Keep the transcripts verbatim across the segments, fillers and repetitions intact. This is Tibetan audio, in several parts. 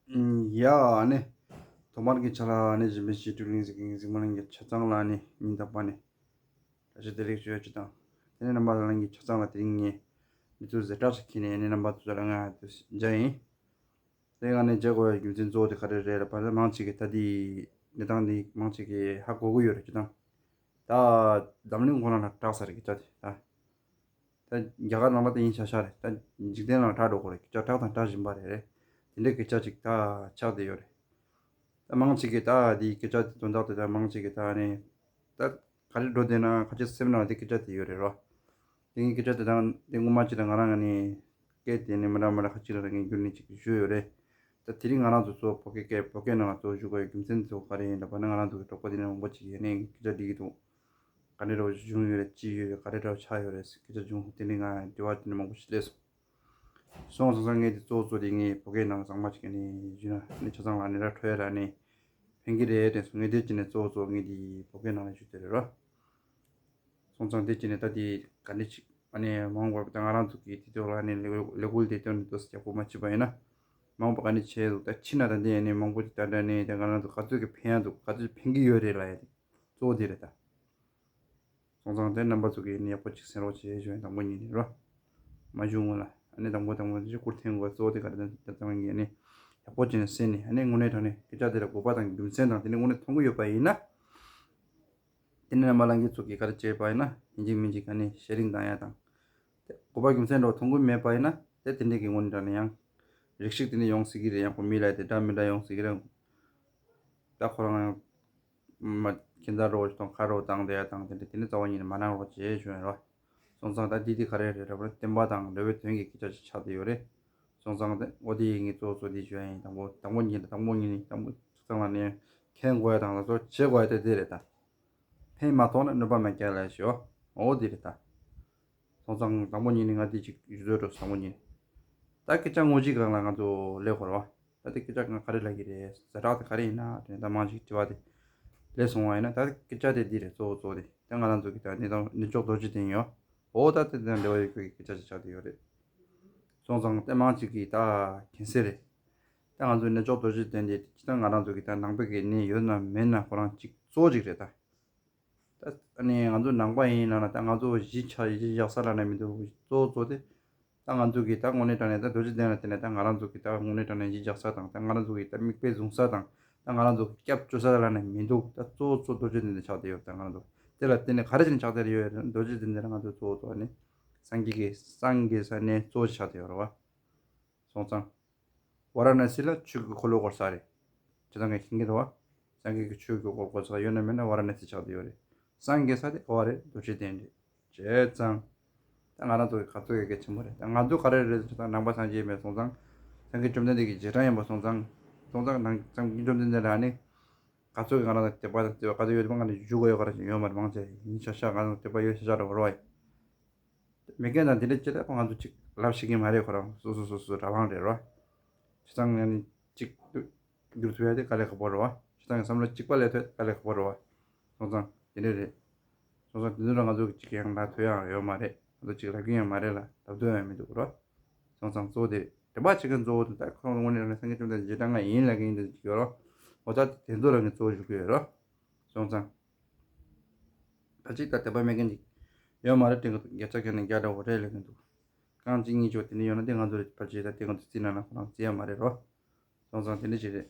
ཡ་ཨ་ནི། ཐོག་མར་གྱི་ཆ་ལ་ཨ་ནི་གཞན་ཕན་ཞི་སྤྲུལ་གླིང་གཟིགས་མཁན་གཟིགས་མོ་གླིང་གི་ཆ་ཚང་ལ་ཨ་ནི་ཉིན་རྟག་པ་ནས་བཀྲ་ཤིས་བདེ་ལེགས་ཞུ་ཡ་ཅི་དང་། དེ་ནས་རྣམ་པ་ལྷན་རྒྱས་ཆ་ཚང་ལ་དེ་རིང་ངས་གནས་ཚུལ་ཟེར་དྲག་ཞིག་ཁྱེར་ནས་ཨ་ནི་རྣམ་པ་ཚོ་ལ་ང་དུ་མཇལ་ཡིན། དེ་ང་ནས་མཇལ་དགོས་པའི་རྒྱུ་མཚན་གཙོ་བོ་དེ་ག་རེ་རེད་ལབ་པ་ན། མང་ཆེ་གི་ད་དེ་གནས་སྟངས་འདི་མང་ཆེ་གི་ཧ་གོ་གི་ཡོད་རེད་ཅི་དང་། ད་འཛམ་གླིང་ཁོ་ན་ལ་གྲགས་ས་རེད་སྐད་ཆ་དེ་ད། ད་རྒྱ་གར་ནང་ལ་ད་ཡིན་ཤ་ཤ་རེད། ད་འཇིག་རྟེན་ནང་གྲགས་འགྲོ་གི་རེད། སྐད་ཆ་གྲགས་དང་གྲགས་བཞིན་པ་རེད་རེད། དེ་འདྲའི་སྐད་ཆ་ཅིག་ད་ཆགས་བསྡད་ཡོད་རེད། ད་མང་ཆེ་གི་ད་དེའི་སྐད་ཆ་དེ་དོན་དག་དེ་ད་མང་ཆེ་གི་ད་ནི་ད་ག་རེ་འགྲོ་བསྡད་ན་ཁ་ཆེ་སེམས་ནང་དེ་སྐད་ཆ་དེ་ཡོད་རེད་རོ། དེ་ངའི་སྐད་ཆ་དེ་དང་དེ་སྔོན་མ་ཅིག་ད་ང་རང་ང་ནི་སྐད་དེ་ནི་མི་འདྲ་མི་འདྲ་ཁ་ཅིག་ལ་ངས་བསྒྱུར་ནས་ཅིག་ཞུས་ཡོད་རེད། ད་དེ་རིང་ང་རང་ཚོ་གཙོ་བོ་བོད་སྐད་སྐད་བོད་སྐད་ནང་ལ་གཙོ་བོ་ཞུ་དགོས་ཡོད་རྒྱུ་མཚན་གཙོ་བོ་ག་རེ་ཡིན་ལབ་པ་ན། ང་རང་ཚོ་གི་གྲོགས་པོ་དེ་ནས་མང་པོ་ཅིག་ཡིན་ནའི་སྐད་ཆ་འདྲི་གི་འདུག་ག་འདྲ་འདྲ་བོ་བྱུང་ཡོད་རེད། ཅི་ཡོད་རེད། ག་རེ་འདྲ་བོ་ཆགས་ཡོད་རེད། སྐད་ཆ་བྱུང་དེ་ནི་ང་དྲི་བ་དེ་ནི་མང་པོ་ཞིག་སླེབས་སོང་། སོང་སོང་སོང་། ངས་དེ་གཙོ་བོ་གཙོ་དེ་ངས་བོད་སྐད་ནང་གཙང་མ་ཅིག་ནས་ཞུས་ན་ནི་ཆ་ཚང་ལ་ནི་ར་འཕྲོད་ཡ་ར་ནི་ཕན་གི་རེད་དྲན་སོང་། ངས་དེ་ཅི་ནས་གཙོ་བོ་གཙོ་ངས་དེ་བོད་སྐད་ནང་ལ་ཞུ་དེ་རེད་རོ། སོང་ཙང་དེ་ཅི་ནས་ད་དེ་ག་འདྲ་ཅིག་ཨ་ནི་མང་པོ་ད་ང་རང་ཚོ་གི་དེ་ཚོ་ལ་ནི་ལས་འགུལ་དེ་དོན་དུ་ཡག་པོ་མ་བྱས་པ་ཡིན་ན་མང་པོ་ག་འདྲ་བྱས་འདུག་ད་ཕྱི་ན་ད་འདི་ཨ་ནི་མང་པོ་ཅིག་ད་འདྲ་ནི་ད་ང་རང་ཚོ་ག་ཚོད་ཀྱི་ཕན་ཡ་འདུག་ག་ཚོད་ཕན་གི་ཡོད་རེད་ལབ་ཡ་དེ་གཙོ་བོ་དེ་རེད་ད། སོང་ཙང་དེ་རྣམ་པ་ཚོ་གིས་ནི་ཡག་པོ་ཅིག་གསན་རོགས་བྱེད་ཞུ་ཡ་དང་པོ་ཉིད་ནས་རོ། མ་ཞུ་སྔོན་ལ་ཨ་ནི་དང་པོ་དང་པོ་དེ་བཀུར་འཐེན་དགོས་གཙོ་བོ་དེ་ག་རེ་ད་ད་ང་གིས་ནི་ཡག་པོ་བྱས་ནས་གསན་ནས་ཨ་ནི་དངོས་གནས་དྲང་གནས་སྐད་ཆ་དེ་ལ་དགོས་པ་དང་རྒྱུ་མཚན་དང་དེ་ནི་དངོས་གནས་མཐོང་གི་ཡོད་པ་ཡིན་ན། དེ་ནི་རྣམ་པ་ལྷན་རྒྱས་ཚོ་གིས་ག་རེ་བྱས་པ་ཡིན་ན་ཡིན་གཅིག་མིན་གཅིག་ག་ནི་ཤེར་རིང་བཏང་ཡ་དང་། དེ་དགོས་པ་རྒྱུ་མཚན་འདྲ་བོ་མཐོང་གི་མེད་པ་ཡིན་ན་དེ་དེ་འདྲས་ཀྱི་དངོས་གནས་དྲང་གནས་ཡང་རིགས་ཤིག་དེ་འདྲས་ཡོང་སྲིད་ཀྱི་རེད། ཡང་ཁོ་མི་ལ་དེ་འདྲ་མི་འདྲ་ཡོང་སྲིད་ཀྱི་རེད། ད་ཁོ་རང་མ་ཁྱིམ་བདག་རོགས་དང་ཁ་རོགས་བཏང་བསྡད་ཡ་དང་དེ་འདྲ་དེ་ནི་རྩ་བ་ཉིད་ནས་མ་གནང་རོགས་བྱེད་ཞུ་ཡ་རོ། སོང་ཙང་ད་འདི་འདི་ག་རེ་རེད་ར་བར་བསྟན་པ་དང་འབྲེལ་བའི་དོན་གྱི་སྐད་ཆ་ཞིག་ཆགས་བསྡད་ཡོད་རེད། སོང་ཙང་དེ་འོ་དེ་ཡིན་ངེས་གཙོ་བོ་གཙོ་འདི་ཞུ་ཡ་ཡིན། དང་པོ་དང་པོ་ཉིད་ལ་དང་པོ་ཉིད་ནི་དང་པོ་ཚང་ལ་ནས་མཁྱེན་དགོས་ཡ་དང་ལ་སོགས་བྱེད་དགོས་ཡ་དེ་དེ་རེད་ད། ཕན་མ་ཐོགས་ན་གནོད་པ་མེད་ཀྱང་ལས་ཞོ། འོ་དེ་རེད་ད། སོང་ཙང་དང་པོ་ཉིད་ནི་ང་འདི་ཅིག་ཞུ་འདོད་འགྲོ་དང་པོ་ཉིད། ད་སྐད་ཆ་དངོས་གཞི་སྒང་ལ་ང་ཚོ་ལས་ཁོ་ར་བ། ད་དེ་སྐད་ཆ་ང་ག་རེ་ལབ་ཀྱི་རེད་ཟེར་རག་དེ་ག་རེ་ཡིན་ན་དེ་ད་མང་ཞིག་དྲི་བ་དེ་ལས་སོང་བ་ཡིན་ན་ད་སྐད་ཆ་དེ་འདི་རེད། གཙོ་བོ་གཙོ་བོ་དེ་ད་ང་རང་ཚོ་གི་ད་ནི་ད་ནི་ཅོག་རྡོ་རྗེ་གདན་ཡོད། འོ་ད་དེ་དང་འབྲེལ་བ་ཡོད་ཀྱི་སྐད་ཆ་ཞིག་ཆགས་བསྡད་ཡོད་རེད། སོང་ཙང་ད་མང་ཞིག་གིས་ད་མཁྱེན་གསལ་རེད། ད་ང་ཚོའི་གནས་མཆོག་རྡོ་རྗེ་གདན་དེ་སྤྱིར་བཏང་ང་རང་ཚོ་གི་ད་ནང་པའི་གི་གནས་ཡོད་ན་མེད་ན་ཁོ་རང་གཅིག་གཙོ་བོ་གཅིག་རེད་ད། ད་ཨ་ནི་ང་ཚོ་ནང་པ་ཡིན་ལབ་ན་ད་ང་ཚོ་གཞིས་ཆགས་གཞིས་བཞག་ས་ལབ་ན་མི་འདུག་གཙོ་བོ་གཙོ་དེ་ད་ང་ཚོ་གི་ད་དངོས་གནས་དྲང་གནས་ད་རྡོ་རྗེ་གདན་ལ་བརྟེན་ནས་ད་ང་རང་ཚོ་གི་ད་དངོས་གནས་དྲང་གནས་གཞིས་བཞག་ས་དང་ད་ང་རང་ཚོ་གི་ད་མིག་དཔེ་བཟུང་ས་དང་ད་ང་རང་ཚོ་གི་སྐྱབས་བཅོལ་ས་ལབ་ན་མི་འདུག་ད་གཙོ་བོ་གཙོ་རྡོ་རྗེ་གདན་དེ་ཆགས་བསྡད་ཡོད། ད་ང་རང་ཚོ་དེ་ལ་བརྟེན་ནས་ག་རེ་བྱས་ནས་ཆགས་བསྡད་ཡོད་རེད། རྡོ་རྗེ་གདན་དེ་ལ་ང་ཚོ་གཙོ་བོ་གཙོ་ནི་སངས་རྒྱས་ཀྱི་སངས་རྒྱས་ས་གནས་གཙོ་བོ་ཆགས་བསྡད་ཡོད་རེད་བ། སོང་ཙང་། ཝཱ་ར་ཎ་སི་ལ་ཆོས་ཀྱི་འཁོར་ལོ་བསྐོར་ས་རེད། ཇི་ལྟར་ངས་མཁྱེན་གྱི་འདུག་བ། སངས་རྒྱས་ཀྱི་ཆོས་ཀྱི་འཁོར་ལོ་བསྐོར་ས་ཡོད་ན་མེད་ན་ཝཱ་ར་ཎ་སི་ཆགས་བསྡད་ཡོད་རེད། སངས་རྒྱས་ས་དེ་ག་བ་རེད། རྡོ་རྗེ་གདན་རེད། བྱས་ཙང་། ད་ང་རང་ཚོ་གི་ག་ཚོད་ཀྱི་གལ་ཆེན་པོ་རེད། ད་ང་ཚོ་ག་རེ་རེད་ཟེར་ན་ནང་པ་སངས་རྒྱས་མེད་སོང་ཙང་། སངས་རྒྱས་བཅོམ་ལྡན་འདས་ཀྱི་རྗེས་འབྲང་ཡིན་པ་སོང་ཙང་། སོང་ཙང་ནང་སངས་རྒྱས་བཅོམ་ལྡན་འདས་ལ་ནི། ག་ཚོད་ཀྱི་ང་རང་ཚོ་དད་པ་དང་བརྩེ་བ་ག་ཚོད་ཡོད་པ་ང་ཚོ་ཞུ་དགོས་ཡོད་ག་རེ་ཡོད་མ་རེད། མང་ཆེ་ཡིན་ཤག་ཤག་ང་ཚོ་དད་པ་ཡོད་ཤག་ཤག་རེད་བ་རོ། མེད་མཁན་དང་དེ་འདྲ་ཅི་ལྟར་ང་ཚོ་གཅིག་ལབ་ཤེས་ཀྱི་མ་རེད། ཁོ་རང་སོ་སོ་སོ་སོ་རང་དབང་རེད་རོ། བྱས་ཙང་ཡང་ནི་གཅིག་བསྒྱུར་ཐུབ་ཡ་དེ་དཀའ་ལས་ཁག་པོ་རེད་བ། བྱས་ཙང་བསམ་བློ་གཅིག་པ་ལས་ཐོས་དཀའ་ལས་ཁག་པོ་རེད་བ། སོང་ཙང་དེ་འདྲ་རེད། སོང་ཙང་དེ་ཚོ་ལ་ང་ཚོ་གཅིག་ཡང་ལབ་ཐུབ་ཡ་ཡོད་མ་རེད། ང་ཚོ་གཅིག་ལབ་ཀྱི་ཡང་མ་རེད་ལ་ལབ་ཐུབ་ཡ་ཡང་མི་འདུག་རོ། སོང་ཙང་གཙོ་བོ་དེ་རེད། དད་པ་བྱེད་མཁན་གཙོ་བོ་དེ་ད་ཁོ་རང་དངོས་གནས་རང་སངས་རྒྱས་བཅོམ་ལྡན་འདས་རྗེས་འབྲང་ང་ཡིན་ལབ་མཁན་ཡིན་དུས་ཡོད་རོ། འོ་ད་དེ་ཚོ་ལ་ངས་གཙོ་བོ་ཞུ་གི་ཡོད་རོ། སོང་ཙང་། ཕལ་ཆེར་ད་དད་པ་མེད་མཁན་ཅིག་ཡོད་མ་རེད་དྲན་གི་འདུག་བརྒྱ་ཆ་གྱ་ནས་བརྒྱ་འདྲ་བོ་རེད་ལབ་གི་འདུག་རྐང་གཅིག་གཉིས་ཅིག་དེ་འདྲ་ཡོད་ན་དེ་ང་ཚོ་ཕལ་ཆེར་ད་དེ་ང་ཚོ་རྩིས་ན་ན་ཁོ་རང་རྩིས་ཡ་མ་རེད་རོ། སོང་ཙང་དེ་འདྲ་ཅིག་རེད།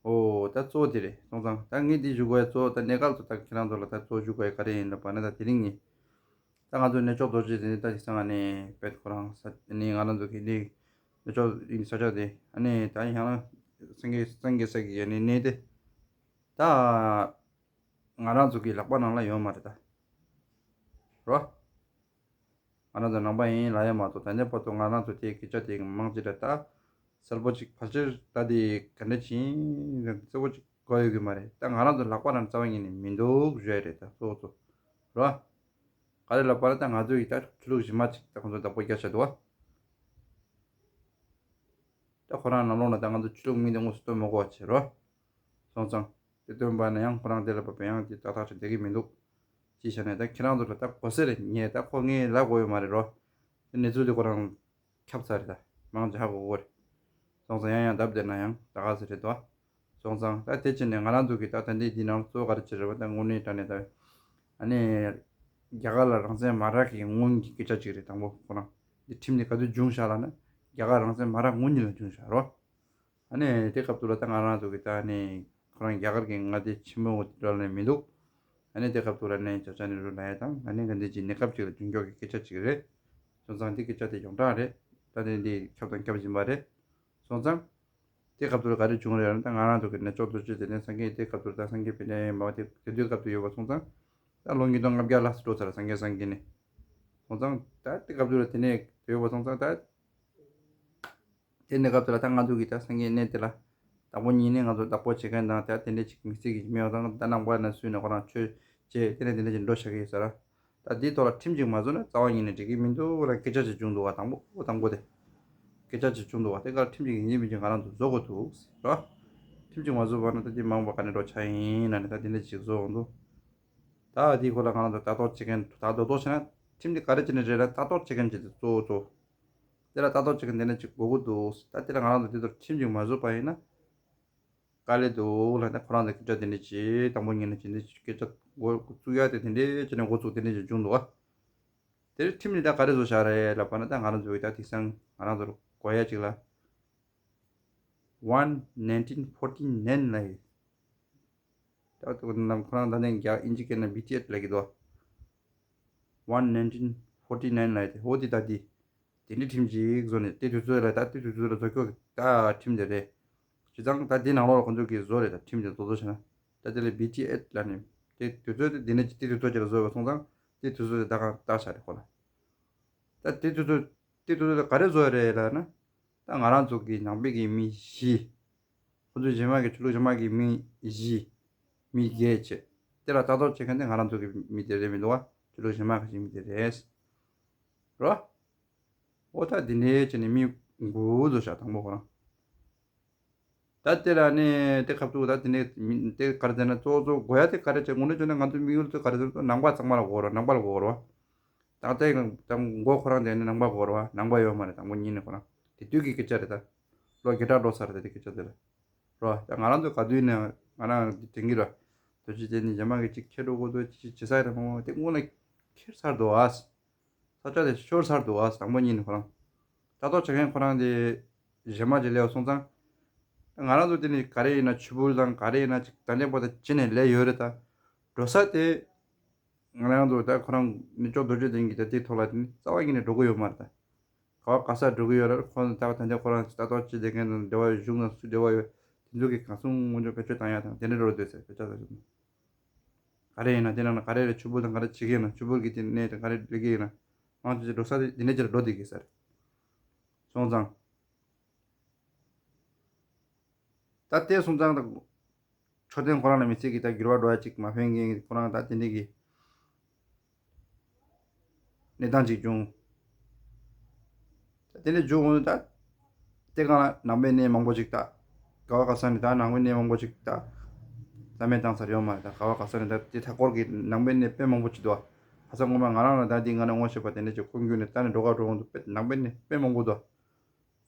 ཨོ་ད་གཙོ་བོ་དེ་རེད། སོང་ཙང་ད་ངས་འདི་ཞུ་དགོས་ཡ་གཙོ་བོ་ད་གནས་སྐབས་སུ་ད་ཁྱེད་རང་ཚོ་ལ་ད་གཙོ་བོ་ཞུ་དགོས་ཡ་ག་རེ་ཡིན་ལབ་པ་ན་ད་དེ་རིང་ངས་ད་ང་ཚོ་གནས་མཆོག་རྡོ་རྗེ་གདན་ད་དེ་སང་ཨ་ནི་དཔེ་ཁོ་རང་ས་ནི་ང་རང་ཚོ་གི་ནི་གནས་མཆོག་ཡིན་ས་ཆ་དེ་ཨ་ནི་ད་ཡང་ན་སངས་རྒྱས་སངས་རྒྱས་ས་གི་ཡ་ནི་གནས་དེ། ད་ང་རང་ཚོ་གི་ལག་པ་ནང་ལ་ཡོད་མ་རེད་ད། རོ། ང་རང་ཚོ་ནང་པ་ཡིན་ལབ་ཡ་མ་གཏོགས་ད་ལྟ་བར་དུ་ང་རང་ཚོ་དེའི་སྐད་ཆ་དེ་མང་ཆེ་རེད་ད། གསལ་པོ་ཅིག་ཕལ་ཆེར་ད་དེ་ག་འདྲ་ཅིག་ཡིན་གསལ་པོ་ཅིག་གོ་ཡོད་གི་མ་རེད། ད་ང་རང་ཚོ་ལག་པ་ནང་རྩ་བ་ཉིད་ནས་མི་འདུག་ཞུ་ཡ་རེད་ད་གཙོ་བོ་གཙོ། རོ། ག་རེ་ལབ་པ་ན་ད་ང་ཚོ་ཡིས་ད་ཆོས་ལུགས་གཞན་མ་ཅིག་ད་ཁོང་ཚོ་བདག་པོ་རྒྱག་བྱས་འདུག་བ། ད་ཁོ་རང་ནང་ལོགས་ན་ད་ང་ཚོ་ཆོས་ལུགས་མིང་དེ་དངོས་སུ་སྟོན་མི་དགོས་པ་བྱས་རོ། སོང་ཙང་། དེ་སྟོན་པ་ན་ཡང་ཁོ་རང་དེ་ལ་བབས་པའི་ཡང་དེ་ཏག་ཏག་ཅིག་བསྡད་ཀྱི་མི་འདུག་ཅེས་བྱས་ནས་ད་ཁྱེད་རང་ཚོ་ལ་ད་གོ་ས་རེད། ངས་ད་ཁོ་ངས་ལབ་དགོས་ཡོད་མ་རེད་རོ། དེ་གནས་ཚུལ་དེ་ཁོ་རང་ཁྱབ་ཚར་རེད། ད་མང་ཆེ་ཧ་གོ་གོ་རེད། སོང་ཙང་ཡང་ཡང་བརྡབ་བསྡད་ན་ཡང་ད་ག་ཟེ་རེད་དོ། སོང་ཙང་ད་དེ་བྱས་ནས་ང་རང་ཚོ་གི་ད་ད་འདི་འདི་ནང་གཙོ་བོ་ག་རེ་བྱེད་རེད་བ། ད་དངོས་གནས་དྲང་གནས་ད་ཨ་ནི་རྒྱ་གར་ལ་རང་བཙན་མ་རག་གི་སྔོན་གྱི་སྐད་ཆ་ཅིག་རེད། དང་པོ་ཁོ་རང་འདི་ཁྲིམས་འདི་ག་དུས་བྱུང་བཞག་ལབ་ན་རྒྱ་གར་རང་བཙན་མ་རག་སྔོན་ཉིད་ལ་བྱུང་བཞག་རོ། ཨ་ནི་དེ་སྐབས་དུ་ལ་ད་ང་རང་ཚོ་གི་ད་ནི་ཁོ་རང་རྒྱ་གར་གྱི་མངའ་སྡེ་ཆེན་མོ་འོ་དེ་འདྲ་ལ་མི་འདུག་ཨ་ནི་དེ་སྐབས་དུ་ལ་ནི་ཇོ་ཇོ་ནེ་རུ་ལ་ཡ་དང་ཨ་ནི་ག་འདི་ཅིག་གནས་སྐབས་ཅིག་ལ་བྱུང་ཀྱོག་གི་སྐད་ཆ་ཅིག་རེད། སོང་ཙང་འདི་སྐད་ཆ་དེ་ཡོངས་གྲགས་རེད། ད་ནི་འདི་ཁྱབ་དང་ཁྱབ་བཞིན་པ་རེད། སོང་ཙང་དེ་སྐབས་དུ་ལ་ག་རེ་བྱུང་རེད་ལབ་ན་ད་ང་རང་ཚོ་གི་ནི་ཅོག་ཏུ་བཅད་དེ་ནི་སངས་རྒྱས་དེ་སྐབས་དུ་ལ་ད་སངས་རྒྱས་པའི་ནི་མ་བ་དེ་དེ་དུས་སྐབས་དུ་ཡོད་པ་སོང་ཙང་ད་ལོ་ཉིས་སྟོང་ལྔ་བརྒྱ་ལྷག་ཙམ་འགྲོ་ཚར་སངས་རྒྱས་སངས་རྒྱས་ནི། སོང་ཙང་ད་དེ་སྐབས་དུ་ལ་དེ་ནས་དེ་ཡོད་པ་སོང་ཙང་ད། དེ་ནས་སྐབས་དེ་ལ་ད་ང་ཚོ་གི་ད་སངས་རྒྱས་གནས་དེ་ལ་བདག་པོ་ཉིད་ནས་ང་ཚོ་བདག་པོ་བྱེད་མཁན་དང་ད་དེ་འདྲས་ཅིག་མི་ཚེ་གི་མི་ཡོང་ཙང་ད་ནང་པ་ན་སུས་ན་ཁོ་རང་ཆོས་བྱེད་དེ་ནས་དེ་འདྲས་ཅིག་འགྲོ་བཞག་གི་ཡོད་ས་ར། ད་འདིའི་ཐོག་ལ་ཁྲིམས་ཅིག་མ་བཟོ་ན་རྩ་བ་ཉིད་ནས་འགྲིག་གི་མི་འདུག་ལ་སྐད་ཆ་ཅིག་བྱུང་འདུག་བ། དང་པོ་དང་པོ་དེ་སྐད་ཆ་ཅིག་བྱུང་འདུག་བ། དེ་གར་ཁྲིམས་ཅིག་ཡིན་གཅིག་མིན་གཅིག་ང་རང་ཚོ་བཟོ་དགོས་འདུག་ར། ཁྲིམས་ཅིག་མ་བཟོ་བ་ན་ད་འདི་མང་པོ་ག་ནས་འགྲོ་ཆ་ཡིན་ན་ནི་ད་དེ་འདྲས་ཅིག་བཟོ་འོང་འདུག་ད་འདིའི་སྐོར་ལ་ང་རང་ཚོ་ལྟ་རྟོག་བྱེད་མཁན་ད་རྡོག་རྡོག་བྱས་ན་ཁྲིམས་འདི་ག་རེ་བྱས་ནས་རེད་ལ་ལྟ་རྟོག་བྱེད་མཁན་ཅིག་འདུག་གཙོ་བོ་གཙོ་བོ། དེ་ལ་ལྟ་རྟོག་བྱེད་མཁན་དེ་འདྲ་ཅིག་དགོས་ཀྱི་འདུག་ད་དེ་ལ་ང་རང་ཚོ་དེ་ཚོར་ཁྲིམས་ཅིག་མ་བཟོས་པ་ཡིན་ན་དཀའ་ལས་འདུག་ལབ་ནས་ཁོ་རང་ཚོ་སྐད་ཆ་དེ་འདྲ་ཅིག་དང་པོ་ཉིད་ནས་ཅི་འདྲ་ཅིག་སྐད་ཆ་འགོ་བཙུགས་ཡ་དེ་དེ་འདྲ་བྱས་ནས་འགོ་བཙུགས་དེ་འདྲ་ཅིག་བྱུང་འདུག་ཨ། དེར་ཁྲིམས་ནི་ད་ག་རེ་བཟོ་བཞག་རེད་ལབ་པ་ན་ད་ང་རང་ཚོ་གི་ད་དེང་སང་ང་རང་ཚོར་གོ་ཡ་ཅིག་ལ་one nineteen forty nine ལབ་ཡོད། ད་དེ་ནང་ཁོ་རང་ད་ནས་རྒྱ་ཨིན་ཇི་སྐད་ན་B T eight ལབ་ཀྱི་འདུག one nineteen forty nine ལབ་ཡོད་དེ་འོ་དེ་ད་དེ། དེ་འདྲའི་ཁྲིམས་ཅིག་བཟོ་ནས་དེ་དུས་ཚོད་ལ་ད་དེ་དུས་ཚོད་ལ་བཟོ་ཁྱོག་ད་ཁྲིམས་དེ་རེད། བྱས་ཙང་ད་དེ་ནང་ལོགས་ལ་ཁོང་ཚོ་གིས་བཟོ་རེད་ད་ཁྲིམས་དེ་བཟོ་བཟོ་བྱས་ན་ད་དེ་ལ་B T eight ལབ་ནས་དེ་དུས་ཚོད་དེ་འདི་ནས་དེ་དུས་ཚོད་ཅིག་ལ་བཟོ་བ་སོང་ཙང་དེ་དུས་ཚོད་དེ་ད་གང་བཏགས་བཞག་རེད་ཁོ་ལ། ད་དེ་དུས་ཚོད་དེ་དུས་ཚོད་དེ་ག་རེ་བཟོ་ཡ་རེད་ལབ་ན་ད་ང་རང་ཚོ་གི་ནང་པའི་གི་མི་བཞི། ཁོ་ཚོ་གཞན་མ་གི་ཆོས་ལུགས་གཞན་མ་གི་མི་བཞི། མི་བརྒྱད་བྱས། དེ་ལ་ལྟ་རྟོག་བྱེད་མཁན་དེ་ང་རང་ཚོ་གི་མི་དེ་རེད་མི་འདུག་བ། ཆོས་ལུགས་གཞན་མ་གི་མི་དེ་རེད། རོ། ཨོ་ད་འདི་འདྲའི་བྱས་ནས་མི་དགུ་བཟོ་བཞག་དང་པོ་ཁོ་རང་། ད་དེ་ལ་ནི་དེ་ཁ་ཐུག་ད་དེ་ནས་མི་དེ་ག་རེ་ཟེར་ན་གཙོ་བོ་གཙོ་བོ་དགོས་ཡ་དེ་ག་རེ་བྱས་དངོས་གནས་བྱས་ན་ང་ཚོ་དམིགས་ཡུལ་དེ་ག་རེ་ཟེར་ན་ནང་པ་གཙང་མ་ལ་དགོས་རོ། ནང་པ་ལ་དགོས་རོ། ད་ལྟའི་ད་མགོ་ཁོ་རང་དེ་ནི་ནང་པ་དགོས་རོ། ནང་པ་ཡོད་མ་རེད་དང་པོ་ཉིད་ནས་ཁོ་རང་དེ་དུས་ཀྱི་སྐད་ཆ་རེད་ད། ལོ་བརྒྱ་ཕྲག་འགྲོ་ཚར་རེད་དེ་སྐད་ཆ་དེ་ལ། རོ། ད་ང་རང་ཚོ་ག་དུས་ནས་ང་རང་དྲན་གྱི་རོ། དོ་ཅི་དེ་ནི་རྗེས་མ་གི་ཅིག་ཁྱེར་འགྲོ་དགོས་འདུག་ཅི་ཅི་ས་རེད་མོ་དེ་སྔོན་ལ་ཁྱེར་ཚར་འདུག་ཨ། ས་ཆ་དེ་ཤོར་ཚར་འདུག་ཨ་དང་པོ་ཉིད་ནས་ཁོ་རང་། ལྟ་རྟོག་བྱེད་མཁན་ཁོ་རང་དེ་གཞན་མ་ཅིག་སླེབས་སོང་ཙང་། ང་རང་ཚོ་དེ་ནི་ག་རེ་ཡིན་ན་ཆུ་བུར་དང་ག་རེ་ཡིན་ན་ཅིག་ད་ལྟའི་བར་དུ་བྱེད་ནས་ལས་ཡོད་རེད་ད། འགྲོ་ས་དེ། ང་རང་ཚོ་ད་ཁོ་རང་ནི་ཅོག་རྡོ་རྗེ་གདན་གྱི་ད་དེའི་ཐོག་ལ་དེ་ནི་རྩ་བ་ཉིད་ནས་འགྲོ་གི་ཡོད་མ་རེད་ད། ག་བ་ག་ས་འགྲོ་གི་ཡོད་རེད་ཁོང་ཚོ་ད་ད་ལྟ་ཁོ་རང་ལྟ་རྟོག་བྱེད་བསྡད་མཁན་དང་འབྲེལ་བ་གཞུང་དང་སུ་འབྲེལ་བ་ཡོད་དེ་ཚོ་གི་གང་སོང་དངོས་འབྱོར་བེད་སྤྱོད་བཏང་ཡ་དང་དེ་འདྲ་འགྲོ་འདོད་ཟེར་བེད་སྤྱོད་བཏང་ཡ། ག་རེ་ཡིན་ན་དེ་ནང་ན་ག་རེ་རེད་ཆུ་བུར་དང་ག་རེ་བྱེད་ཀྱི་ཡིན་ན་ཆུ་བུར་གྱི་དེ་གནས་དང་ག་རེ་སྒྲིག་གི་ཡིན་ན་མང་ཆེ་ཆེ་འགྲོ་ས་དེ་འདི་ནས་ཅིག་ལ་འགྲོ་བསྡད་ཀྱི་ས་རེད། སོང་ཙང་། ད་ལྟའི་སོང་ཙང་ད། མཆོད་རྟེན་ཁོ་རང་ལ་མི་ཚེ་གི་ད་འགྱུར་བ་འགྲོ་ཡ་ཅིག་མ་ཕན་མཁན་གྱི་ཁོ་རང་ད་དེ་འདྲ་གི་གནས་སྟངས་ཅིག་བྱུང་། ད་དེ་འདྲ་བྱུང་ད། དེ་གང་ལ་ནང་པའི་གནས་མང་པོ་ཅིག་ད། ག་བ་ག་ས་ནས་ད་ནང་པའི་གནས་མང་པོ་ཅིག་ད། རྩ་མེད་བཏང་ཚར་ཡོད་མ་རེད་ད་ག་བ་ག་ས་ནས་ད་དེ་མཐའ་འཁོར་གྱི་ནང་པའི་གནས་དཔེ་མང་པོ་ཅིག་འདུག་ཨ། ཁ་སང་སྔོན་མ་ང་རང་ལ་ད་འདི་ང་ནས་ངོ་ཤེས་པ་དེ་འདྲ་ཅིག་ཁོང་ཁྱོད་ནས་ད་ནས་འགྲོ་ག་འགྲོ་འོང་འདུག་དཔེ་ནང་པའི་གནས་དཔེ་མང་པོ་འདུག་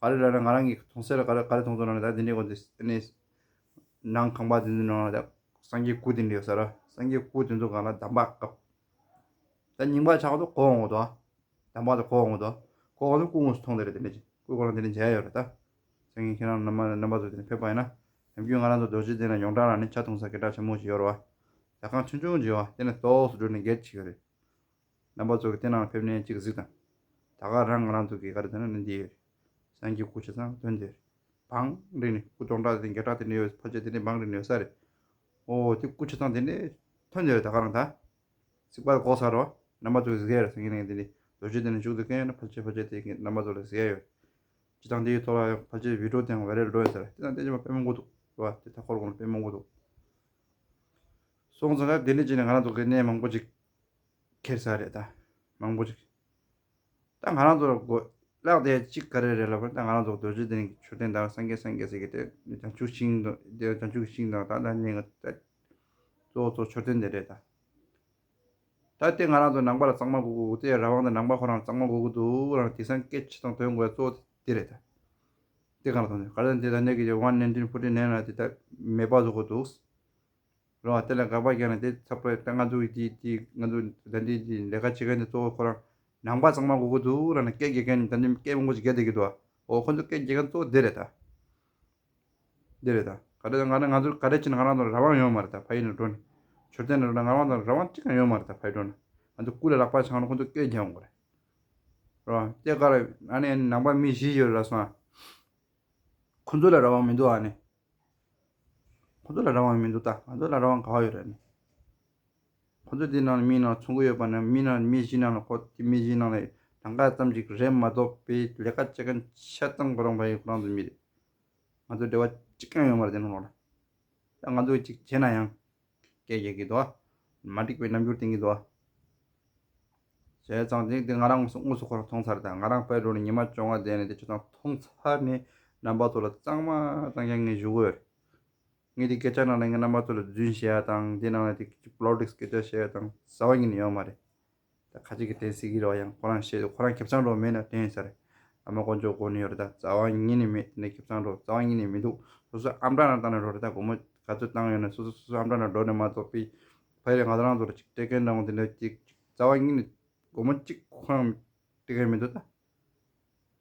ཨ། ག་རེ་ར་ར་ང་རང་གི་མཐོང་སའི་ལ་ག་རེ་ག་རེ་མཐོང་སོང་ན་ད་འདི་འདྲའི་སྒོ་འདི་ནི་ནང་ཁང་པ་འདི་འདི་ནང་ལ་ད་སངས་རྒྱས་སྐུ་འདི་འདྲའི་ཡོད་ས་ར་སངས་རྒྱས་སྐུ་འདི་ཚོ་གང་ལ་གདམས་པ་སྐབས་ད་རྙིང་པ་ཆགས་འདུག་གོ་འོང་འདུག་ཨ། གདམས་པ་དེ་གོ་འོང་འདུག་ཨ། གོ་འོང་དུས་སྐུ་དངོས་སུ་མཐོང་དེ་རེད་དེ་འདྲ་ཅིག་སྐུ་ཁོ་རང་དེ་འདྲ་མཇལ་ཡོད་རེད་ད། སེང་གེ་ཁྱེད་རང་རྣམ་པ་རྣམ་པ་ཚོ་དེ་ནས་ཕེབས་པ་ཡིན་ན་ནམ་རྒྱུན་ང་རང་ཚོ་རྡོ་རྗེ་གདན་ལ་ཡོངས་གྲགས་ལ་ནི་ཇ་འཐུང་ས་སྐད་གྲགས་ཆེན་མོ་ཞིག་ཡོད་རེད་བ། ཇ་ཁང་ཆུང་ཆུང་ཅིག་ཡོད་བ་དེ་ནས་ཏོག་ཙམ་འགྲོ་ནས་སྒེར་ཅིག་ཡོད་རེད། རྣམ་པ་ཚོ་གི་དེ་ནང་ཕེབས་ནས་ཅིག་གཟིགས་དང་། ད་ག་རང་ང་རང་ཚོ་གི་ག་རེ་ཟེར་ན་ནི་འདི་ཡོད་རེད། སངས་རྒྱས་སྐུ་ཆ་ཚང་ཐོན་འདི་ཡོད་རེད། བང་རིག་ནི་སྐུ་སྟོང་ཕྲག་དེ་བརྒྱ་ཕྲག་དེ་ནས་ཡོད་ཕལ་ཆེར་དེ་ནས་བང་རིག་ནི་ཡོད་ས་རེད། ཨོ་དེ་སྐུ་ཆ་ཚང་དེ་ནས་ཐོན་འདི་ཡོད་རེད་ད་ག་རང་ད། གཟིགས་པ་གོ་ས་རོ། རྣམ་པ་ཚོ་གི་གཟིགས་ཡ་ཡོད་རེད་སེང་གེ་ནས་འདི་ནི་རྡོ་རྗེ་གདན་ནས་བཞུགས་འདུག་མཁན་ཡོད་ན་ཕལ་ཆེར་ཕལ་ཆེར་དེ་གི་རྣམ་པ་ཚོ་ལ་གཟིགས་ཡ་ཡོད་རེད། སྤྱི་བཏང་དེའི་ཐོག་ལ་ཡང་ཕལ་ཆེར་བི་ཌིའོ་དེའང་བེ་རེ་འགྲོ་ཡོད་ས་རེད་དེ་དང་དེ་ཅི་མ་དཔེ་མང་པོ་འདུག་རོ་བ་དེ་ད་ཁོར་གོང་དཔེ་མང་པོ་འདུག་སོང་ཙང་ད་དེ་ནས་ཅི་ནས་ང་རང་ཚོ་གི་གནས་མང་པོ་ཅིག་ཁྱེར་ས་རེད་ད། མང་པོ་ཅིག་ད་ང་རང་ཚོ་ལ་གོ་བརླག་དེ་གཅིག་ག་རེ་རེད་ལབ་པ་ད་ང་རང་ཚོ་རྡོ་རྗེ་གདན་གྱི་མཆོད་རྟེན་དང་སངས་རྒྱས་སངས་རྒྱས་ཟེར་གི་དེ་བྱང་ཆུབ་ཤིང་དང་དེ་བྱང་ཆུབ་ཤིང་དང་ད་ད་ནས་ང་ད་གཙོ་བོ་གཙོ་མཆོད་རྟེན་དེ་རེད་ད། ད་དེ་ང་རང་ཚོ་ནང་པ་ལ་གཙང་མ་དགོས་ཀྱི་འདུག་དེ་རང་དབང་དང་ནང་པ་ཁོ་རང་གཙང་མ་དགོས་ཀྱི་འདུག་རང་དེང་སང་སྐད་ཆ་དང་དོན་དགོས་གཙོ་བོ་དེ་རེད་ད། དེ་གང་ལ་དང་དེ་ག་ལ་དེ་ད་ནས་ཀྱི་one nineteen forty nine ལ་དེ་ད་མེད་པ་བཟོ་གི་འདུག་རོ། དེ་ལ་དགག་པ་རྒྱག་ན་དེ་ཚབ་པ་ད་ང་ཚོ་གི་དེ་དེ་ང་ཚོ་ད་འདི་དེ་ལས་ཀ་བྱེད་མཁན་དེ་གཙོ་བོ་ཁོ་རང་ནང་པ་གཙང་མ་དགོས་ཀྱི་འདུག་ར་ན་སྐད་རྒྱག་མཁན་ད་འདི་སྐད་མང་པོ་ཞིག་རྒྱག་བསྡད་ཀྱི་འདུག་འོ་ཁོ་ཚོ་སྐད་རྒྱག་མཁན་གཙོ་བོ་དེ་རེད་ད། འདི་རེད་ད། ག་རེ་ད་ང་ང་ཚོ་ག་རེ་བྱས་ན་ང་རང་ཚོ་ལ་རང་དབང་ཡོད་མ་རེད་ད། ཕ་ཡུལ་ནས་འགྲོ་ནས་མཆོད་རྟེན་ནས་འགྲོ་ན་ང་རང་ཚོ་ལ་རང་དབང་གཅིག་ཀྱང་ཡོད་མ་རེད་ད། ཕ་ཡུལ་འགྲོ་ན་ང་ཚོ་སྐུ་ལ་ལག་པ་འཆང་ན་ཁོ་ཚོ་སྐད་རྒྱག་འོང་གི་རེད། རོ། དེ་ག་རེ་ཨ་ནི་ནང་པ་མི་བཞི་ཡོད་ར་སོང་ཨ། ཁོ་ཚོ་ལ་རང་དབང་མི་འདུག་ཨ་ནི། ཁོ་ཚོ་ལ་རང་དབང་མི་འདུག་ད། ང་ཚོ་ལ་རང་དབང་ག་བ་ཡོད་རེད་ཨ་ནི། ཁོ་ཚོ་དེ་ནང་ལ་མི་ནང་ཚོང་གི་ཡོད་པ་ན་མི་ནང་མི་བཞི་ནང་ལ་ཁོ་དེ་མི་བཞི་ནང་ལ་གྲངས་ཀ་ཙམ་ཅིག་རེད་མ་གཏོགས་པའི་ལས་ཀ་བྱེད་མཁན་ཆ་ཚང་ཁོ་རང་ཕ་ཡུལ་ཁོ་རང་ཚོ་མི་རེད། ང་ཚོ་འབྲེལ་བ་གཅིག་ཀྱང་ཡོད་མ་རེད་དེ་ནང་ལོགས་ལ། ད་ང་ཚོ་གཅིག་བྱས་ན་ཡང་སྐད་རྒྱག་གི་འདུག་མ་འགྲིག་པའི་རྣམ་འགྱུར་བསྟན་གི་འདུག་བྱས་ཙང་དེ་དེ་ང་རང་དངོས་སུ་དངོས་སུ་ཁོ་རང་མཐོང་ཚར། ད་ང་རང་དཔལ་འབྲོག་ནས་ཉི་མ་བཅོ་ལྔ་བསྡད་ནས་དེ་ཆ་ཚང་མཐོང་ཚར་ནས་རྣམ་པ་ཚོ་ལ་གཙང་མ་གཙང་རྐྱང་ངས་ཞུ་གི་ཡོད་རེད། ངས་དེ་སྐད་ཆ་ནང་ལ་ངས་རྣམ་པ་ཚོ་ལ་རྫུན་བཤད་ཡ་དང་དེ་ནང་ལ་དེ་པོ་ལི་ཊིག་སི་སྐད་ཆ་བཤད་ཡ་དང་རྩ་བ་ཉིད་ནས་ཡོད་མ་རེད། ད་ཁ་ཅིག་གིས་དྲན་སྲིད་ཀྱི་རེད་བ། ཡང་ཁོ་རང་བཤད་དུས་ཁོ་རང་ཁེ་བཟང་འགྲོ་མེད་ན་དྲན་ས་རེད། ཨ་མ་དཀོན་མཆོག་གོ་ནས་ཡོད་རེད། ད་རྩ་བ་ཉིད་ནས་མེད། དེ་ནས་ཁེ་བཟང་འགྲོ་རྩ་བ་ཉིད་ནས་མི་འདུག་སོ་སོ་ཨམ་ཕྲག་ནང་བཏང་ནས་འགྲོ་རེད། ད་སྒོར་མོ་ག་ཚོད་བཏང་ཡོད་ན་སོ་སོ་སོ་སོ་ཨམ་ཕྲག་ནང་འགྲོ་ནས་མ་གཏོགས་པའི་ཕ་ཡུལ་ང་ཚོ་རང་ཚོ་ལ་ཅིག་སྤྲད་མཁན་འདྲ་བོ་དེ་འདྲ་ཅིག་རྩ་བ་ཉིད་ནས་སྒོར་མོ་གཅིག་ཁོ་རང་སྤྲད་མཁན་མི་འདུག་ད་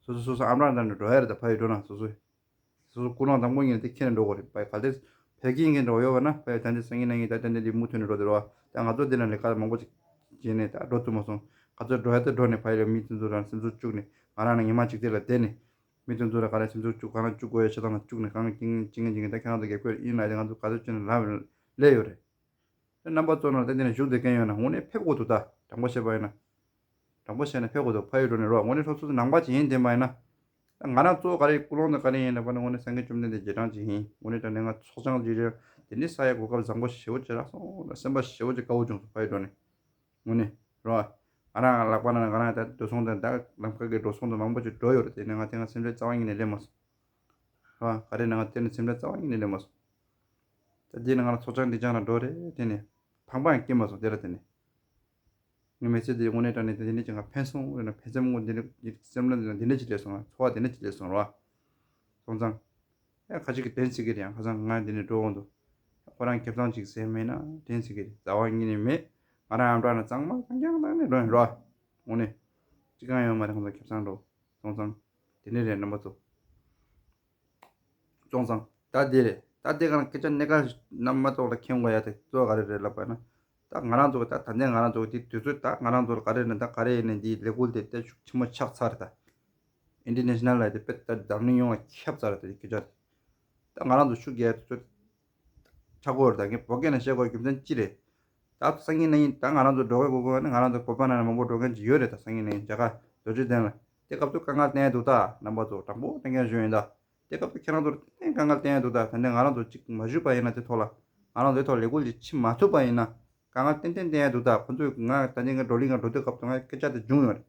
སོ་སོ་སོ་སོ་ཨམ་ཕྲག་ནང་ནས་འགྲོ་ཡ་རེད། ད་ཕ་ཡུལ་འགྲོ་ན་སོ་སོའི། སོ་སོ་ཀུན་སློང་དང་པོ་ཉིད་དེ་ཁྱེར་ནས་འགྲོ་དགོས་རེད། ཕ་ག་ལེ་ཕ་གི་ཡིན་མཁན་འདྲ་བོ་ཡོད་པ་ན་ཕ་ཡི་ད་འདི་སང་ཉིན་གནངས་ཉིན་ད་ད་འདི་འདི་མུ་མཐུད་ནས་འགྲོ་དེ་རོ། ད་ང་ཚོ་འདི་ན་ལས་ཀ་མང་པོ་ཅིག་བྱས་ནས་ད་འགྲོ་ཐུབ་མ་སོང་། ང་ཚོ་འགྲོ་ཡ་དེ་འགྲོ་ནས་ཕ་ཡི་ལ་མི་དེ་ཚོ་རང་སེམས་ཚོར་བཅུག་ནས་ང་རང་ནས་ཉི་མ་གཅིག་དེ་ལ་བསྡད་ནས་མི་དེ་ཚོ་ལ་ག་རེ་སེམས་ཚོར་བཅུག་ག་རང་བཅུག་དགོས་ཡ་ཆ་ཚང་ལ་བཅུག་ནས་གང་གིན་གིན་གིན་གིན་ད་ཁྱེད་རང་ཚོ་རྒྱབ་སྐྱོར་ཡིན་ལ་ཡ་ང་ཚོ་ག་ཚོད་བྱས་ནས་ལབ་ལས་ཡོད་རེད། དེ་རྣམ་པ་ཚོ་ནང་ལ་དེ་འདི་ནས་བཞུགས་བསྡད་མཁན་ཡོད་ན་དངོས་གནས་ཕེབས་དགོས་འདུག་ད་དྲང་པོ་བཤད་པ་ཡིན་ན། དྲང་པོ་བཤད་ན་ཕེབས་དགོས་འདུག་ཕ་ཡུལ་འགྲོ་ནས་རོགས་དངོས་གནས་སོ་སོ་ནང་པ་ཅིག་ཡིན་བསྟན་པ་ཡིན་ན། ད་ང་རང་གཙོ་བོ་ག་རེ་ཀུན་སློང་དང་ག་རེ་ཡིན་ལབ་པ་ན་དངོས་གནས་སངས་རྒྱས་བཅོམ་ལྡན་འདས་རྗེས་འབྲང་ཅིག་ཡིན། དངོས་གནས་དྲང་གནས་ང་ཚོགས་ཆང་ཅིག་རེད། དེ་ནི་ས་ཡ་གོ་སྐབས་བཟང་པོ་ཞེ་པོ་ཅིག་རག་སོང་ལ་སེམས་པ་ཞེ་པོ་ཅིག་དགའ་བོ་བྱུང་སོང་ཕ་ཡུལ་འགྲོ་ནས། དངོས་གནས་རོགས། ང་རང་ལག་པ་ན་ང་རང་ད་འགྲོ་སོང་དང་ད་ལམ་ཁ་གི་འགྲོ་སོང་དང་མང་པོ་ཅིག་འགྲོ་ཡོད་རེད། དེ་ནས་ང་དེ་ང་སེམས་ཁྲལ་རྩ་བ་ཉིད་ནས་སླེབས་མ་སོང་། རོགས། ག་རེ་ན་ང་དེ་ནས་སེམས་ཁྲལ་རྩ་བ་ཉིད་ནས་སླེབས་མ་སོང་། ད་དེ་ནས་ང་རང་ཚོགས་ཆང་འདི་ཅང་ལ་འགྲོ་རེད་དེ་ནས། ཕངས་པ་ཡང་སྐྱེས་མ་སོང་དེ་ར་དེ་ནས། ངའི་མི་ཚེ་འདི་དངོས་གནས་དྲང་གནས་དེ་འདི་ནས་ཅང་ཕན་སོང་རེད་ན་ཕན་སེམས་ངོ་འདི་འདྲ་སེམས་ལ་འདི་འདྲ་ཅིག་སླེབས་སོང་། ཚོར་བ་འདི་འདྲ་ཅིག་སླེབས་སོང་རོགས། སོང་ཙང་། ཡང་ཁ་ཅིག་གིས་དྲན་སྲིད་ཀྱི་རེད། ཡང་ཁ་སང་ང་འདི་ནས་འགྲོ་འོང་དུ། ཁོ་རང་ཁེ་བཟང་ཅིག་ཟེར་མེད་ན་དྲན་སྲིད་ཀྱི་རེད། རྩ་བ་ཉིད་ནས་མེད། ང་རང་ཨམ་ཕྲག་ན་གཙང་མ་གཙང་རྐྱང་བཏང་ནས་འགྲོ་ཡིན་རོགས། དངོས་གནས། ཅི་གང་ཡོད་མ་རེད་ཁོང་ཚོ་ཁེ་བཟང་འགྲོ། སོང་ཙང་། དེ་འདྲ་རེད་རྣམ་པ་ཚོ། སོང་ཙང་། ད་དེ་རེད། ད་དེ་ག་རང་སྐད་ཆ་སྣ་ཁ་རྣམ་པ་ཚོ་ལ་མཁྱེན་དགོས་ཡ་དེ་གཙོ་བོ་ག་རེ་རེད་ལབ་པ་ན། ད་ང་རང་ཚོ་གི་ད་ད་ལྟའི་ང་རང་ཚོ་གི་དེ་དུས་ཚོད་ད་ང་རང་ཚོ་ལ་ག་རེ་ནས་ད་ག་རེ་ཡིན་ནས་འདིའི་ལས་འགུལ་དེ་ད་ཤུགས་ཆེན་པོ་ཆགས་ཚར་རེད་ད། ཨིན་ཊར་ནེ་ཤ་ནལ་ལ་དེ་དཔེ་ད་འཛམ་གླིང་ཡོངས་ལ་ཁྱབ་ཚར་རེད་ད་དེ་སྐད་ཆ་དེ། ད་ང་རང་ཚོ་ཤུགས་རྒྱག་ཡ་དུས་ཚོད་ཆགས་ཀྱི་ཡོད་རེད། ད་ངས་བོད་སྐད་ནང་བཤད་དགོས་རྒྱུ་མཚན་ཅི་རེད། ད་སང་ཉིན་གནངས་ཉིན་ད་ང་རང་ཚོ་འགྲོ་གི་དགོས་དགོས་ནི་ང་རང་ཚོ་བོད་པ་ནང་ནས་མང་པོ་འགྲོ་མཁན་ཅིག་ཡོད་རེད། ད་སང་ཉིན་གནངས་ཉིན་རྒྱ་གར་རྡོ་རྗེ་གདན་ལ་དེ་སྐབས་སུ་དཀའ་ངལ་བསྟན་ཡ་འདུག་ད་རྣམ་པ་ཚོ་དྲང་པོ་གཏན་འཁེལ་ཞུ་ཡིན་ད། དེ་སྐབས་སུ་ཁྱེད་རང་ཚོར་ཏན་ཏན་དཀའ་ངལ་བསྟན་ཡ་འདུག་ད་ད་ནས་ང་རང་ཚོ་གཅིག་མ་ཞུས་པ་ཡིན་ན་དེ་ཐོག་ལ་ང་རང་ཚོའི་ཐོག་ལས་འགུལ་ཅིག་ཕྱིན་མ་ཐུབ་པ་ཡིན་ན་དཀའ་ངལ་ཏན་ཏན་བསྟན་ཡ་འདུག་ད་ཁོ་ཚོས་ང་ད་ནས་ང་བགྲོ་གླེང་ང་འགྲོ་དུས་སྐབས་སུ་ང་སྐད་ཆ་དེ་བྱུང་ཡོད་རེད།